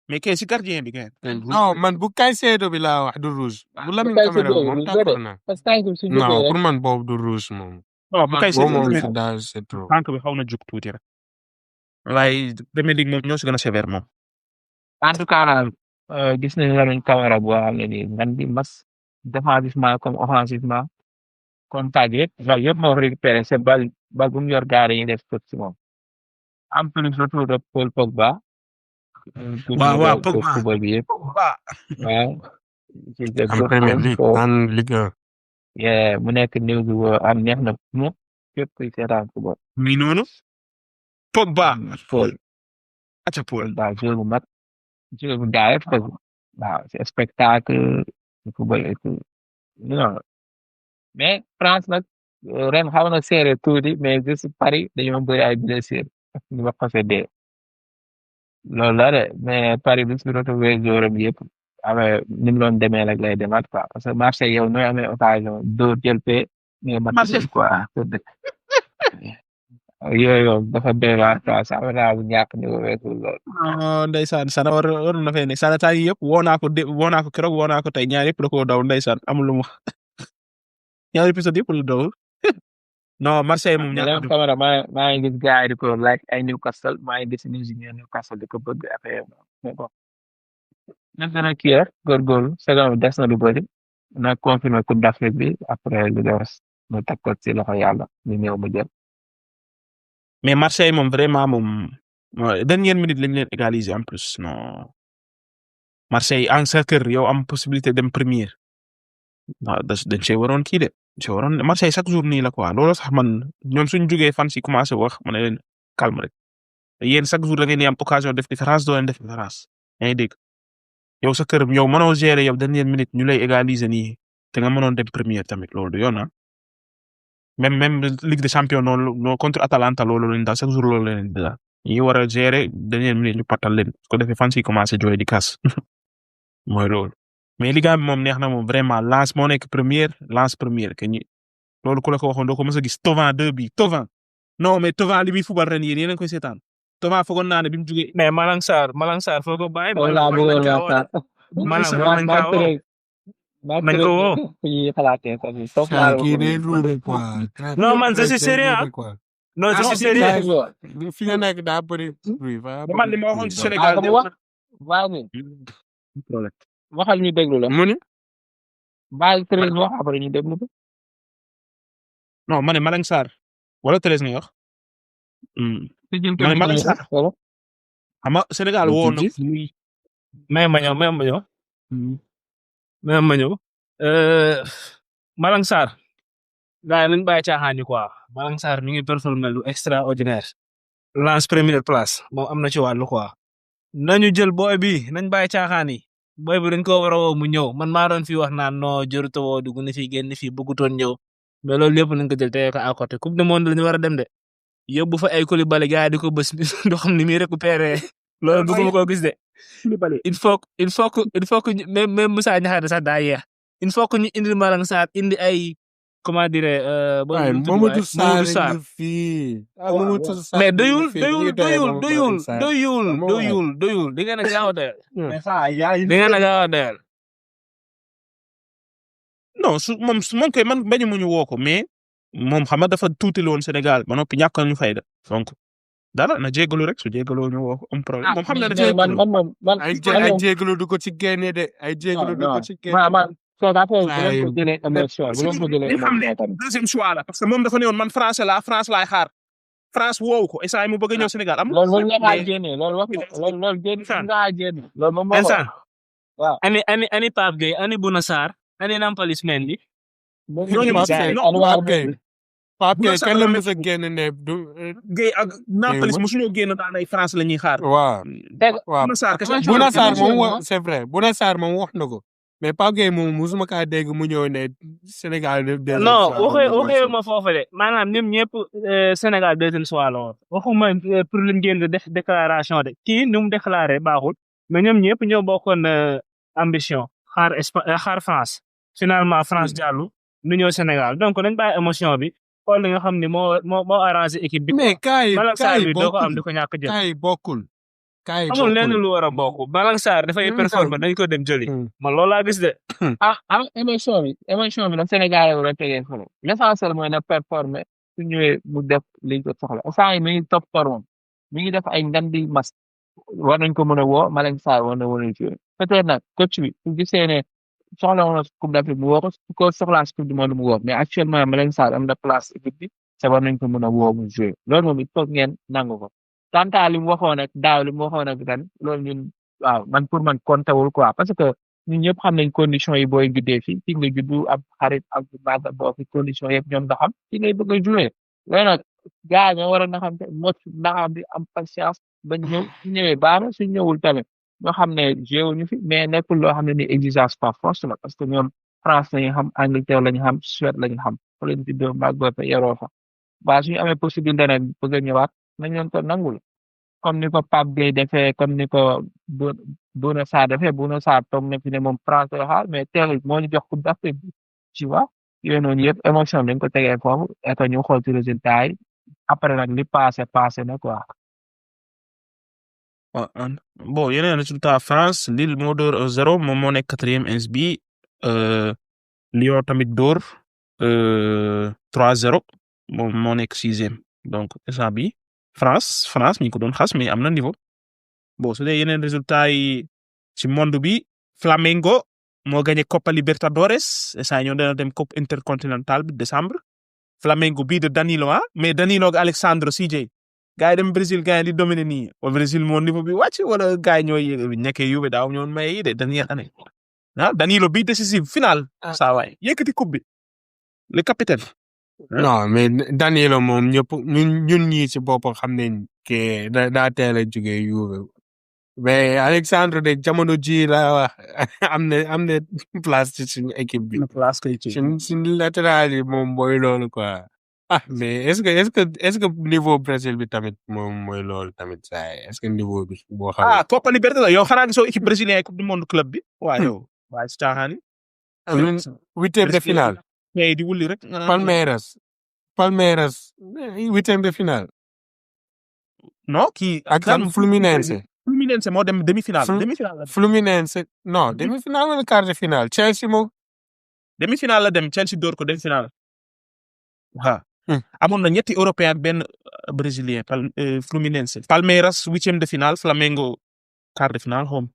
mais kay si gardien bi kay. non man bu Caicedo bi laa wax du rouge. bu Lamine Camara moom d'accord na. non pour man boobu du rouge moom. non bu Caicedo moom si daal c'est trop. tànk bi xaw na jug tuuti rek. waaye Premier League moom ñoo si gën a sévère moom. en tout cas daal gis nañu Lamine Camara boo xam ne nii man di mas défensivement comme offensivement contact yëpp moo récupéré c'est bal bu mu yor gaare yi def tot si moom en plus retour de Paul Pogba. waaw Pogba football bi yëpp waaw. am Premier League an Ligue 1. mu nekk néew bi am neex na mu képp kuy seetaan football. mi noonu. Pogba. Paul. aca Paul. waaw joueur bu mag joueur bu gaa yëpp dëgg. waaw c'est spectacle football et tout non mais France nag ren xaw na serré tuuti mais juste Paris dañoo bëri ay blessures ñu wax ko dee loolu la de mais Paris bi su retrouvé joueur am yëpp amee ni mu doon demee rek lay demaat quoi parce que Marseille yow nooy amee occasion dóor jël pee mais Marseille quoi yooyu dafa doy waar quoi ça va bu ñàkk ni ko weesu lool. ndeysaan sana war na fee ne sana taa yi yëpp woo naa ko keroog woo naa ko tey ñaar yëpp da koo daw ndeysaan amul lu mu ñaari épisode yëpp la daw non Marseille moom ñàkk Camara maa ngi gis gars yi di ko like ay Newcastle maa ngi gis Newcastle di ko bëgg affaire mais bon nan dana kii rek góorgóorlu saison bi des na lu bëri na confirmer Coupe d'Afrique bi après lu des mu teg ko ci loxo yàlla ñu ñëw mu jël. mais Marseille moom vraiment moom dernière minute lañ leen égaliser en plus non Marseille en sa kër yow am possibilité dem première waaw dañ see waroon kii de Marseille chaque jour nii la quoi loolu sax man ñoom suñ jógee fan si commencé wax ma ne leen calme rek yéen chaque jour da ngeen di am occasion def différence doo leen def différence yaa ngi dégg yow sa kër yow mënoo gérer yow dernière minute ñu lay égaliser nii te nga mënoon dem première tamit loolu du yoon même Ligue des Champions noonu contre Atalanta loolu lañ daal chaque jour loolu leen daal ñi war a gérer dernière minute ñu patal leen su ko defee fan si commencé jooy di kas mooy loolu mais Liga bi moom neex na moom vraiment Lens moo nekk première que ñi loolu ku la ko waxoon doo ko mës a gis Thauvin 2 bi Thauvin non mais Thauvin li muy football ren yéen a koy seetaan Thomas foogoon naa ne bi mu jugee. mais Malang Sarr foo ko bàyyi. loolu laa bëggoon waxtaan. Malang war nañ kaa woo. nañ ko woo. ñuy xalaatee ko fi foofu saa laa kii day ruube quoi. non man je suis sérieux ah. non je suis sérieux. fi nga nekk daa bëri. man li ma waxoon ci Sénégal ah wax waaw waxal ñu déglu la. mu ne. baal Thérèse wax après ñu déglu ko. non ma ne Malang Sarr wala Thérèse nga wax. ma ne Malang Sarr xam nga Sénégal woo na. mais ma ñëw. Malang Sarr gars yi nañ bàyyi caaxaan yi quoi Malang Sarr mi ngi performer lu extraordinaire lance première place moom am na ci wàllu quoi nañu jël booy bi nañ bàyyi caaxaan yi booy bi dañ ko war a woo mu ñëw man maa doon fi wax naan non jërut a woo dugg na fi génn fi bëggutoon ñëw mais loolu lépp nañ ko jël tey ko à côté coupe du monde la ñu war a dem de yóbbu fa ay Koulibaly gars yi di ko bës doo xam ni muy récupéré loolu bëgguma koo gis de il faut que même Moussa Niakhaté sax daa yeex il faut que ñu indi Malang Sarr indi ay comment dire waaye Mamadou Sarr fii. mais doyul di ngeen a gaaw a doyal. di ngeen a gaaw a doyal. non moom kay man bañu mu ñu woo ko mais moom xam nga dafa tuuti woon Sénégal ba noppi ñàkk nañu fayda donc dara na jégalu rek su jégaloo ñu woo ko am problème moom xam na ne ay jégalu du ko ci génne de ay jégalu du ko ci génne. soo ko affaire bu leen ko jëlee émotion bu leen ko jëlee émotion tamit. deuxième choix la parce que moom dafa ne woon man France laay xaar France woowu ko instant yi mu bëgg a ñëw Sénégal am. loolu nga xaar génne loolu wax loolu génne nga génne. loolu moom moo ko waaw. ani Pape Gueye ani Bouna Sarr ani Nampalys Mendy. Pape Gueye kenn la mës a génn ne du. Gueye ak Nampalys mosuñoo génn daan ay France la ñuy xaar. waaw Bouna Sarr moom c'est vrai Bouna Sarr moom wax na ko. mais Pape Gueye moom musuma kaa dégg mu ñëw ne Sénégal. non waxee ma foofu de maanaam ñoom ñëpp Sénégal deuxième choix la woon waxuma pour lim génn def déclaration de kii nu mu déclaré baaxul mais ñoom ñëpp ñoo bokkoon ambition xaar France finalement France jàllu nu ñëw Sénégal donc nañ bàyyi émotion bi xool li nga xam ni moo arrangé équipe bi. mais kaay doo ko am di ko ñàkk jël. kaay bokkul. amul lenn lu war a bokk Malang Sarr dafay performer dañ ko dem jëli. man loolu laa gis de. émotion bi nag Sénégal war a tegee fële l'essentiel mooy na performer su ñëwee mu def liñ ko soxla instant yi mi ngi top forme mi ngi def ay ngandi mas war nañ ko mën a woo Malang Sarr war na mën a jouer peut-être nag coach bi su gisee ne soxla woon na coupe d'Afrique mu woo ko su ko soxlaa si coupe du monde mu woo mais actuellement Malang Sarr am na place équipe bi te war nañ ko mën a woo mu jouer loolu moom il faut ngeen nangu ko. tanta li mu waxoon ak daaw li mu waxoon ak ren loolu ñun waaw man pour man compté wul quoi parce que ñun ñëpp xam nañ conditions yi booy juddee fii fi nga juddu ab xarit ak màggal boo fi conditions yëpp ñoom nga xam fi ngay bëgg a jouer loolu nag gars ñoo war a na xam te mot ndaxam bi am patience ba ñëw su ñëwee baax na su ñëwul tamit ñoo xam ne joué wuñu fi mais nekkul loo xam ne ni exigence par force la parce que ñoom France lañu xam Angleterre lañu xam Suède lañu xam fa lañu juddoo màggoo fa yaroo fa ba suñu amee possibilité nag bëgg a ñëwaat nañ leen ko nangul comme ni ko Pape Gueye defee comme ni ko Bouna Sarr defee Bouna Sarr toog na fi ne moom France la xaar mais teel moo ñu jox coupe d'Afrique bi tu vois yooyu noonu yëpp émotion dañ ko tegee foofu et que ñu xool ci résultat yi après nag li passé na quoi. bon yeneen résultat France Lille moo door 0 moom moo nekk 4e ins bi Lyon tamit door 3-0 moom moo nekk 6e donc instant bi France ñu ko doon xas mais am na niveau bon su dee yeneen résultat yi ci monde bi Flamengo moo gagné Copa Libertadores saa ñoo dana dem Coupe intercontinentale bi décembre Flamengo bii de Danilo mais Danilo ak Alexandre CJ gars yi dem Brésil gars yi di dominer nii au Brésil moo niveau bi wàcc wala gars yi ñooy nekkee Juve daaw ñoon may yi de dernière année Danilo bii décisif final saa waay yëkkati coupe bi le capitaine. non mais Danilo moom ñëpp ñun ñii ci boppam xam nañ que daa teel a jógee Juve mais Alexandre de jamono ji la wax am na place ci suñu équipe bi. place kay ci suñu latéral yi moom mooy loolu quoi. mais est-ce que niveau Brésil bi tamit moom mooy loolu tamit saa est-ce que niveau bi boo xam. Copa Libertadores yow xanaa gisoo équipe brésilienne coupe du monde club bi. waaw yow waaye si caaxaan yi. 8e de finale. mais di wulli rek. Palmeiras 8e de finale. non kii ak kan Fluminense. Fluminense moo dem demi-finale Flu- demi-finale la dem. Fluminense non demi-finale wala quart de finale Chelsea moom. demi-finale la dem Chelsea door ko demi-finale waaw Hmm. amoon na ñetti européen ak benn brésilien Fluminense Palmeiras huitième de finale Flamengo quart de finale xawma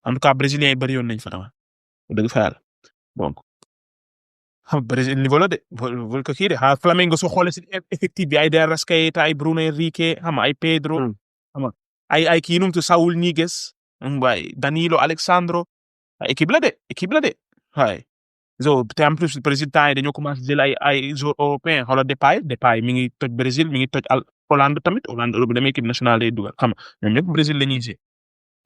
en tout cas brésilien yi bëri yoon nañ fa dama dëgg fa yàlla donc xam Brésil niveau la de vol ko kii de xaa Flamengo soo xoolee si effectif bi ay De Arrascaeta ay Bruno Henrique xam nga ay Pedro Hmm. xam nga ay kii numtu Saúl Ñíguez waaye Danilo Alexandro équipe la de waaye so te en plus Brésil temps yi dañoo commencé jël ay joueurs européens xoolal Depay mi ngi toj Brésil mi ngi toj Hollande tamit Hollande bu demee équipe nationale day dugal xam nga ñoom ñëpp Brésil la ñuy jouer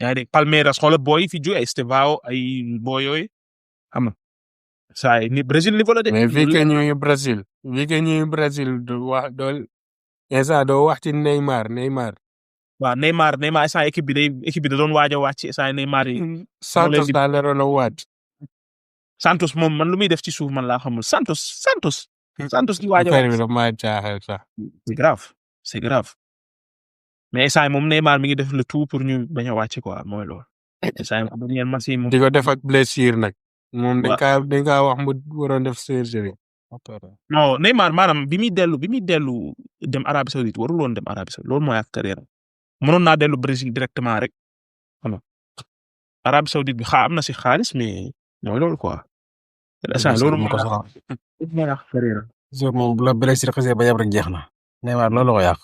yaa ngi dégg Palmeiras xoolal booy fi jóge ay Estevao ay booy yooyu xam nga saa ni Brésil niveau la de. mais vu que ñuy Brésil du wax dool instant doo wax ci Neymar. waaw Neymar instant équipe bi da doon waaj a wàcc instant Neymar yi. Santos daa leroon a waat. Santos moom man lu muy def ci suuf man laa xamul Santos di waaj a affaire bi wàcc. dafa maa jaaxal sax. c'est grave mais instant moom Neymar mi ngi def le tout pour ñu bañ a wàcc quoi mooy loolu. instant am na yenn match yi moom. di ko def ak blessure nag. moom Wa- dañ kaa wax mu waroon def surgery. non Neymar maanaam bi muy dellu dem Arabie Saoudite warul woon dem Arabie Saoudite loolu mooy ak carrière mënoon naa dellu Brésil directement rek xam nga Arabie Saoudite bi am na si xaalis mais mooy loolu quoi. loolu mu ko moo soxla. mooy ak carrière so moom bu la blessure xasee ba yab rek jeex na. Neymar loolu ko yàq.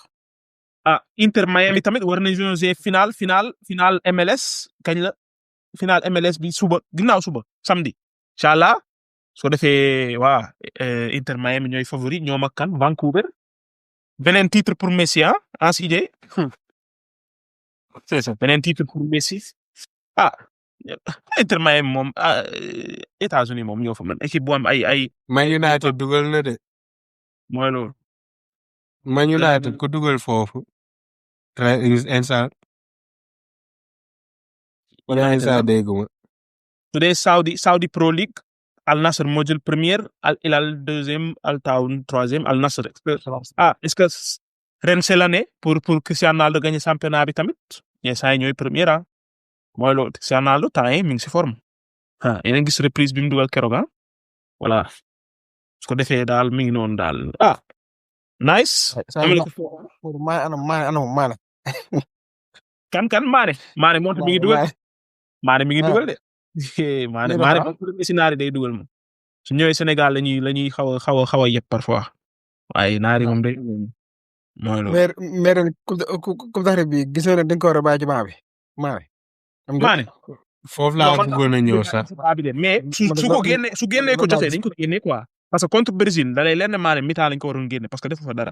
Inter Miami tamit war nañ jouer final MLS kañ la final MLS bi ginnaaw suba samedi incha allah soo defee waa Inter Miami ñooy favori ñoom ak kan Vancouver beneen titre pour Messi Anse Idé c'est ça. beneen titre pour Messi Inter Miami moom États-Unis moom ñoo fa mën équipe bu am ay Man United dugal na de. mooy loolu. Man United ko dugal foofu. instant. wala instant dégguma. su dee Saudi Pro League Al Nassr moo jël première Al Hilal deuxième Al Taoun troisième Al Nassr est-ce que ren c'est l'année pour Cristiano Ronaldo gagner championnat bi tamit saa yi ñooy première mooy loolu Cristiano Ronaldo temps yi mi ngi si forme yéen a ngi gis reprise bi mu dugal keroog voilà su ko defee daal mi ngi noonu daal nice. Maane. kan Maane moo tax mi ngi dugal Maane mi ngi dugal de Maane si naari day dugal moom su ñëwee Sénégal lañuy xaw a yëpp parfois waaye naari moom day mooy loolu. mais ren coupe d'Afrique bi gisoo ne dañ ko war a bàyyi ci banc bi Maane. foofu laa bëggoon a ñëw sax. mais su génnee ko jotee dañ ko génnee quoi parce que contre Brésil da lay leer ne Maane mi-temps lañ ko waroon génne parce que defu fa dara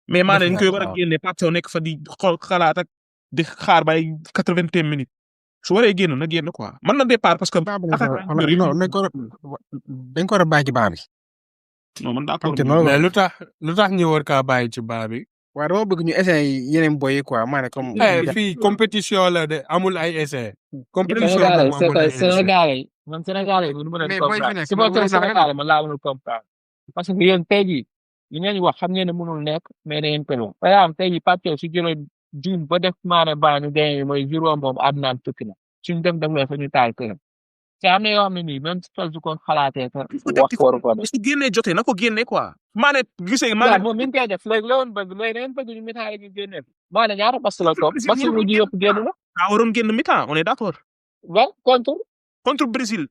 mais Maane dañ koy war a génne Pape Thiaw nekk fa di xalaat ak di xaar bay 80 minutes su waree génn na génn quoi mën na départ parce que. non dañ ko war a bàyyi ci banc bi. non man d'accord mais lu tax ñu war kaa bàyyi ci banc bi. waaw dama bëgg ñu essayer yeneen boy yi quoi Maane comme. fii compétition la de amul ay essai. compétition la mu amul ay essai. Sénégalais man Sénégalais yi mënu ma leen comprendre supporter Sénégalais man laa mënul comprendre parce que yéen tey jii li ngeen wax xam ngeen ne mënul nekk mais da ngeen ko wax par exemple tey jii Pape Thiaw su jëloon juum ba def Maane baa ñu gagné mooy jour moom àddunaan tukki na suñu dem fa ñu taal këram te am na yoo xam ne nii même su ko xalaatee wax ko war ko def. su génnee jotee na ko génne quoi. Maane gisee Maane moom mi ngi koy def léegi la woon bëgg léegi da ngeen bëgg ñu mitaay ñu génne Maane ñaata bas la toog bas yu mujj yëpp génn na. waroon génn mi-temps on est d'accord. waaw contre Brésil.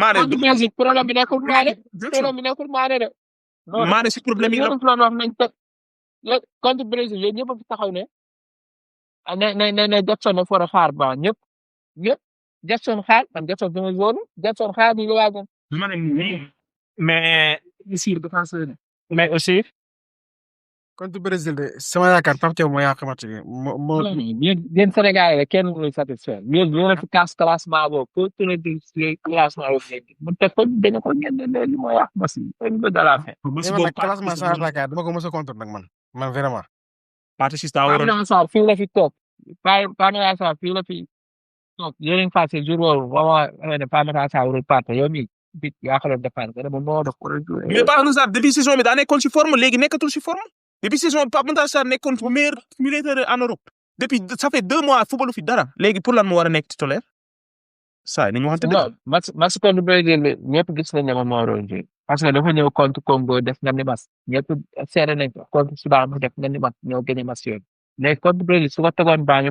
Maane contre Brésil problème bi nekkul Maane. problème bi nekkul Maane de. Maane si problème yi wax nañ teg contre Brésil yéen ñëpp a fi taxaw ne ne Jackson dafa war a xaar ba ñëpp Jackson xaar man Jackson dama zone Jackson xaar bi nga waagoon. mais mais aussi. contre Brésil de sama yaakaar Pape Thiaw moo yàq match bi moo. yéen Sénégal yi kenn mënul satisfaire yéen a fi casse classement boobu pour tourner di classement boobu mu teg ko dañu ko génne li moo yàq match bi de la fin. classement sans attaquant dama ko mos a contre nag man vraiment. Pathé Ciss daa waroon Pape Sarr fii la fi toog Pape Sarr fii la fi toog yéen a ngi fàtte jour boobu vraiment Pape Sarr warul Pathé yow mii bit yaa xam ne dépendre que dama moo def. mais Pape Sarr depuis saison bi daa nekkoon si forme léegi nekkatul si forme. depuis saison Pape Matar Sarr nekkoon meilleur milieu en Europe depuis ça fait 2 mois footballu fi dara léegi pour lan mu war a nekk titulaire saa nañu waxante dëgg. non match contre Brésil bi ñëpp gis nañ ne moom moo waroon jouer parce que dafa ñëw contre Congo def nga ni match ñëpp seere nañ ko contre Soudan mu def nga ni match ñoo gën a match yooyu léegi contre Brésil su ko tegoon baa ñu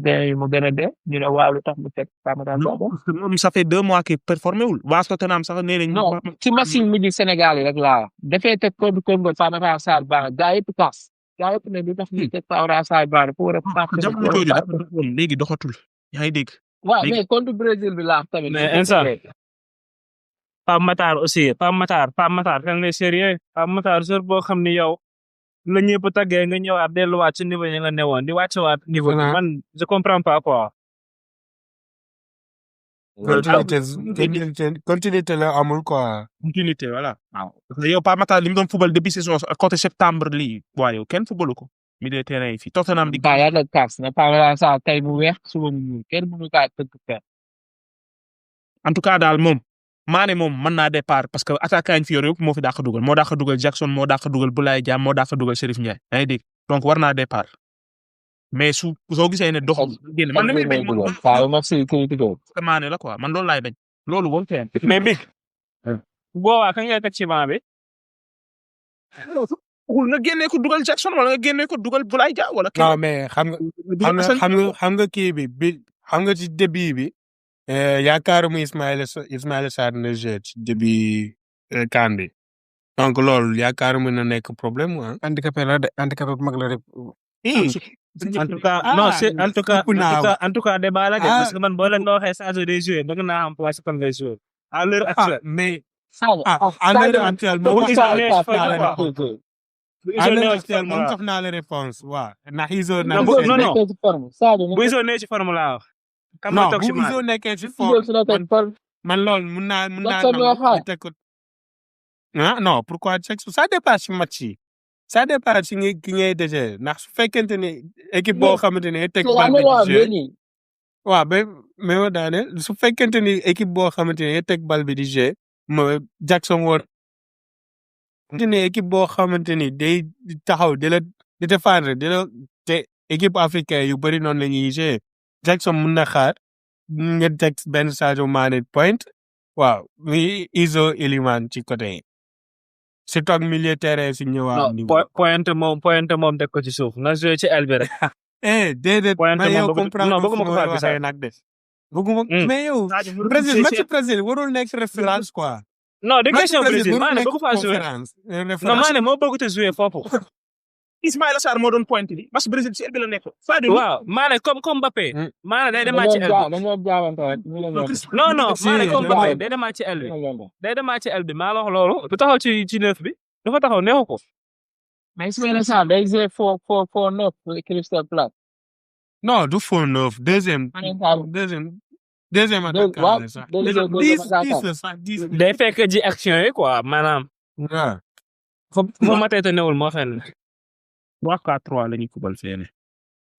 gën a dee ñu ne waaw lu tax mu teg Pape Matar Sarr non parce que moom ça fait 2 mois qu'il performé wul waa Tottenham sax nee nañ. non ci match yi mujj Sénégal yi rek laa dafay teg contre Congo Pape Matar Sarr baax gaa yëpp kaas gaa yëpp ne lu tax ñu teg Pape Matar Sarr baax dafa war a jamono jooju dafa doxoon léegi doxatul yaa ngi dégg. waaw mais contre Brésil bi laa tamit. mais instant Pape Matar aussi Pape Matar kan ngay sérieux Pape Matar jour boo xam ni yow la ñëpp tàggee nga ñëwaat delluwaat ci niveau yi nga newoon di wàccewaat niveau bi man je comprends pas quoi. continuité la amul quoi. continuité voilà. waaw parce que yow Pape Matar li mu doon football depuis saison côté septembre lii waaye yow kenn footballu ko milieu terrain yi fii Tottenham di. gaa yàlla kaas na Pape Matar Sarr tey mu weex suba mu ñuul kenn mënu kaa tëgg en tout cas daal moom Mané moom mën naa départ parce que attaquant yi fi yor yëpp moo fi dàq dugal moo dàq dugal Jackson moo dàq dugal Boulaye Dia moo dàq dugal Chérif Ndiaye yaa ngi dégg donc war naa départ mais soo gisee ne doxul génn man li may bañ Mané la quoi man loolu laay bañ loolu wonte mais big boobaa kañ ngay teg ci banc bi. nga génnee ko dugal Jackson wala nga génnee ko dugal Boulaye Dia wala. non mais xam nga kii bi xam nga ci début bi. yaakaaruma Ismaïla Sarr na joué ci début CAN bi donc loolu yaakaaruma na nekk problème ah. handicapé la de handicapé bu mag la rek. en tout cas non c'est en tout cas débat la de parce que man boo leen waxee Sadio day joué bëgg naa am place fan ngay joué à l'heure actuelle. mais à l'heure actuelle moom jox naa la réponse waaw ndax Iso na bu Iso nee ci forme laa wax. non bu Iso nekkee ci forme man loolu mun naa teg ko ah non pourquoi Jackson ça dépend ci match yi ça dépend ci ki ngay dégee ndax su fekkente ne équipe boo xamante ne teg bal bi di jouer waaw mais daane su fekkente ni équipe boo xamante ne teg bal bi di jouer mooy Jackson woon ne équipe boo xamante ni day taxaw di défendre te équipe africaine yu bëri noonu la ñuy jouer Jackson mun na xaar nga teg benn Sadio Mané point waaw muy Iso Iliman ci côté yi surtout ak milieu terrain si ñëwaat. non point moom teg ko ci suuf na joué ci aile bi rek. déedéet mais yow comprendre bëgguma ko faa waxee nag de. bëgguma mais yow. Brésil warul nekk référence quoi. non de question Brésil Mané bëgg faa joué non Mané moo bëgg te joué foofu. Ismaïla Sarr moo doon point bi parce que Brésil ci aile bi la nekk. waaw Mané comme Mbappé. Mané day demaat ci aile bi. non Mané comme Mbappé day demaat ci aile bi. day demaat ci aile bi maa la wax loolu. du taxaw ci neuf bi dafa taxaw neexu ko. mais Ismaïla Sarr day jouer faux neuf Crystal Palace. non du faux neuf deuxième attaquant la sax. 10 day fekk ji action yi quoi maanaam. waaw. fo matee te newul moo xel. 3-4-3 la ñuy kubal feene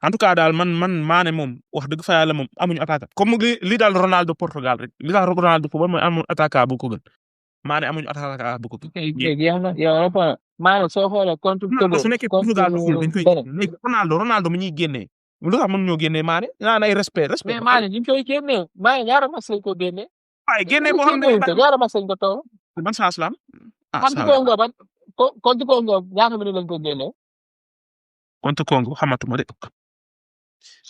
en tout cas daal man Mané moom wax dëgg fa yàlla moom amuñu attaquant comme li daal Ronaldo Portugal rek li daal Ronaldo football mooy amuñu attaquant bu ko gën Mané amuñu attaquant bu ko gën. yow Mané soo xoolee contre Togo su nekkee Portugal dañ koy léegi Ronaldo mi ñuy génnee lu tax mën ñoo génnee Mané naan ay respect. mais Mané ñu koy génnee Mané ñaara match lañ ko génnee. waaye génnee boo xam ne ñaara match lañ ko toog. ban chance la am. contre Congo ñaata minute lañ ko génnee. contre Congo xamatuma de.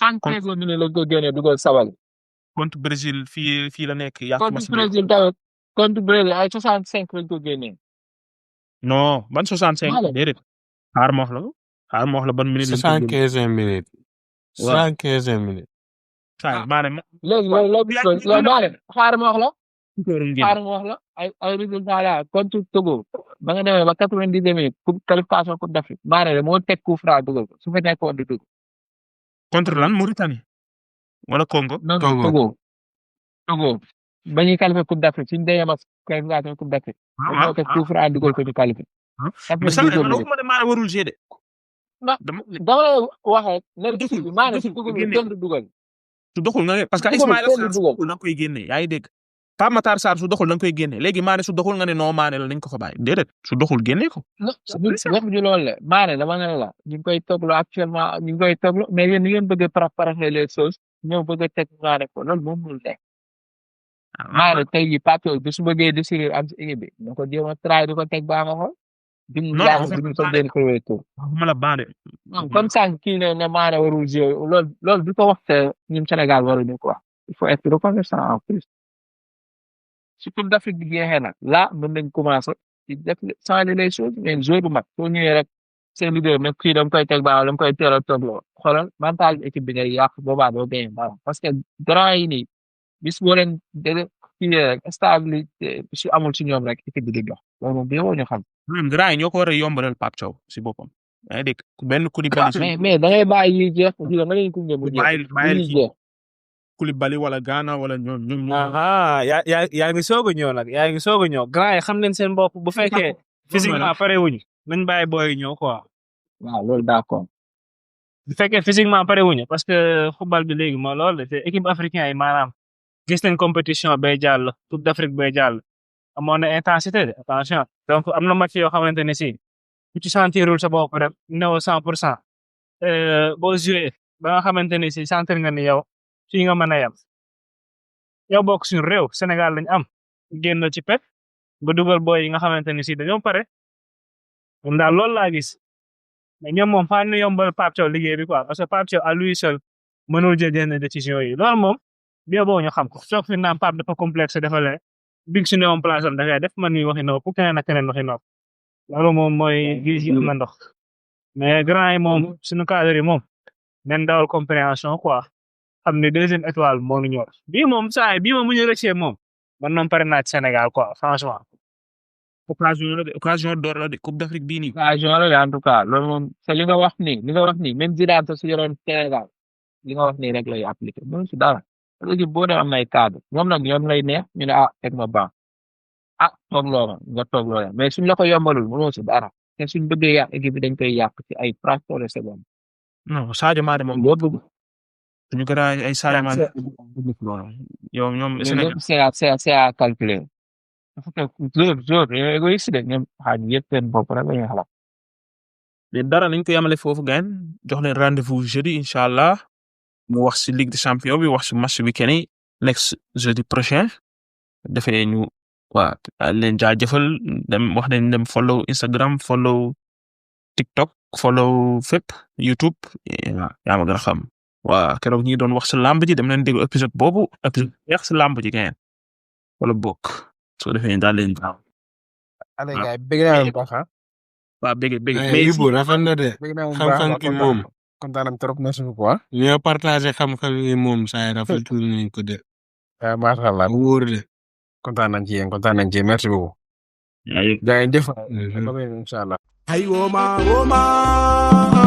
113 minutes lañ ko génnee dugal Sabaly. contre Brésil fii la nekk. contre Brésil tamit contre Brésil ay 65 lañ ko génnee. non ban 65. déedéet xaar ma wax la ban minute. 75 minutes. 75 minutes. Mané. léegi loolu Mané xaar ma wax la. ay résultats la contre Togo ba nga demee ba 90 minutes coupe qualification coupe d'Afrique Mané moo teg coup franc dugal ko su fekkee ko di dugg. contre lan Mauritanie wala Congo. Togo ba ñuy qualifié coupe d'Afrique suñu demee ba qualification coupe d'Afrique. moo teg coup franc dugal ko ñu qualifié. mais sax man waxuma ne Mané warul jouer de. dama lay wax rek ne bi Mané su dugul kenn du dugal. su doxul nga parce que Ismaïla Sarr na koy génne yaa ngi dégg. Pape Matar Sarr su doxul da nga koy génne léegi Mané su doxul nga ne non Mané la nañ ko fa bàyyi déedéet su doxul génne ko. wax ju loolu la Mané dama ne la ñu ngi koy togglu actuellement ñu ngi koy togglu mais yéen ni ngeen bëgg a préparer les choses ñëw bëgg a teg Mané ko loolu moom mënul nekk Mané tey jii Pape Thiaw bi su bëggee décider am si équipe bi na ko jéem a try di ko teg baa nga xool. bi mu Non, jàng en fait, bi mu soog leen premier tour. waxuma la bande. non comme ça kii ne Mané warul jouer loolu du ko wax te ñun Sénégal waruñu quoi il faut être reconnaissant en plus. si Coupe d'Afrique bi jeexee nag là mën nañ commencer di def changer les choses mais joueur bu mag soo ñëwee rek seen leader nag kii dama koy teg baax dama koy teel a toogloo xoolal mental équipe bi ngay yàq boobaa doo gagné dara parce que grand yi nii bis boo leen dégg kii rek stabilité su amul si ñoom rek équipe bi di dox loolu moom bi ñu xam. Même grand yi ñoo ko war a yombalal Pape Thiaw si boppam. yaa ngi dégg benn Koulibaly. mais da ngay bàyyi yi jeex nga leen gunge mu jeex. bàyyil yi jeex. Koulibaly wala Ghana wala ñoom. yaa ngi soog a ñëw nag yaa ngi soog a ñëw grand yi xam nañ seen bopp bu fekkee physiquement pare wuñu nañ bàyyi booy ñëw quoi. waaw loolu d'accord. bu fekkee physiquement pare wuñu parce que football bi léegi moo loolu te équipe africain yi maanaam gis nañ compétition bay jàll Coupe d'Afrique bay jàll amoon na intensité de attention donc am na match yoo xamante ne si ku ci sentirul sa bopp rek néew 100% boo joué ba nga xamante ne si sentir nga ni yow fii nga mën a yem yow bokk suñu réew Sénégal lañ am génn ci pep ba dugal booy yi nga xamante ne si dañoo pare moom daal loolu laa gis mais ñoom moom faa ñu yombal Pape Thiaw liggéey bi quoi parce que Pape Thiaw à lui seul mënul jël yenn décision yi loolu moom bien boo ñu xam ko soog fi naan Pape dafa complexe dafa leen big su newoon place am dafay def man mi waxi nopp keneen ak keneen waxi nopp loolu moom mooy gis yi am na ndox mais grand yi moom suñu cadre yi moom nen dawal compréhension quoi xam ne deuxième étoile moo ñu ñor bii moom saa yi bii moom mu ñu rëccee moom man moom pare naa ci Sénégal quoi franchement. occasion d'or la de Coupe d'Afrique bii nii. occasion la de en tout cas loolu moom te li nga wax nii même Zidane te su yoroon Sénégal li nga wax nii rek lay appliqué mënu si dara léegi boo dem am nay cadre ñoom nag ñoom lay neex ñu ne teg ma ban toog loo nga toog loo mais suñ la ko yombalul mënoo si dara te suñ bëggee yàq équipe bi dañ koy yàq ci ay fraction de seconde. non Sadio Mané moom boo bëgg. suñu gën a ay Sadio Mané yow ñoom c'est à calculer. dafa fekk jour égoïste de ñoom xaaj yëpp seen bopp rek la ñuy xalaat. mais dara nañ ko yamale foofu gain jox leen rendez-vous jeudi incha allah mu wax si Ligue des Champions bi wax si match week-end yi next jeudi prochain defee ñu waa leen jaajëfal dem wax nañ dem follow Instagram follow TikTok follow fépp YouTube yaa ma gën a xam waa keroog ñi doon wax si lamb ji dem leen déglu épisode boobu épisode yeex si lamb ji gain wala bokk soo defee daal leen jaaw. allez gars bëgg naa leen baax waa bëgg mais Ibu rafet na de xam-xam ki moom kontaan nañ trop merci beaucoup ñoo partagé xam-xam yi moom saa rafetlu nañ ko de macha allah wóor de kontaan nañ ci yéen kontaan nañ ci merci beaucoup jaa ngeen jëf incha allah Ay, woman, woman.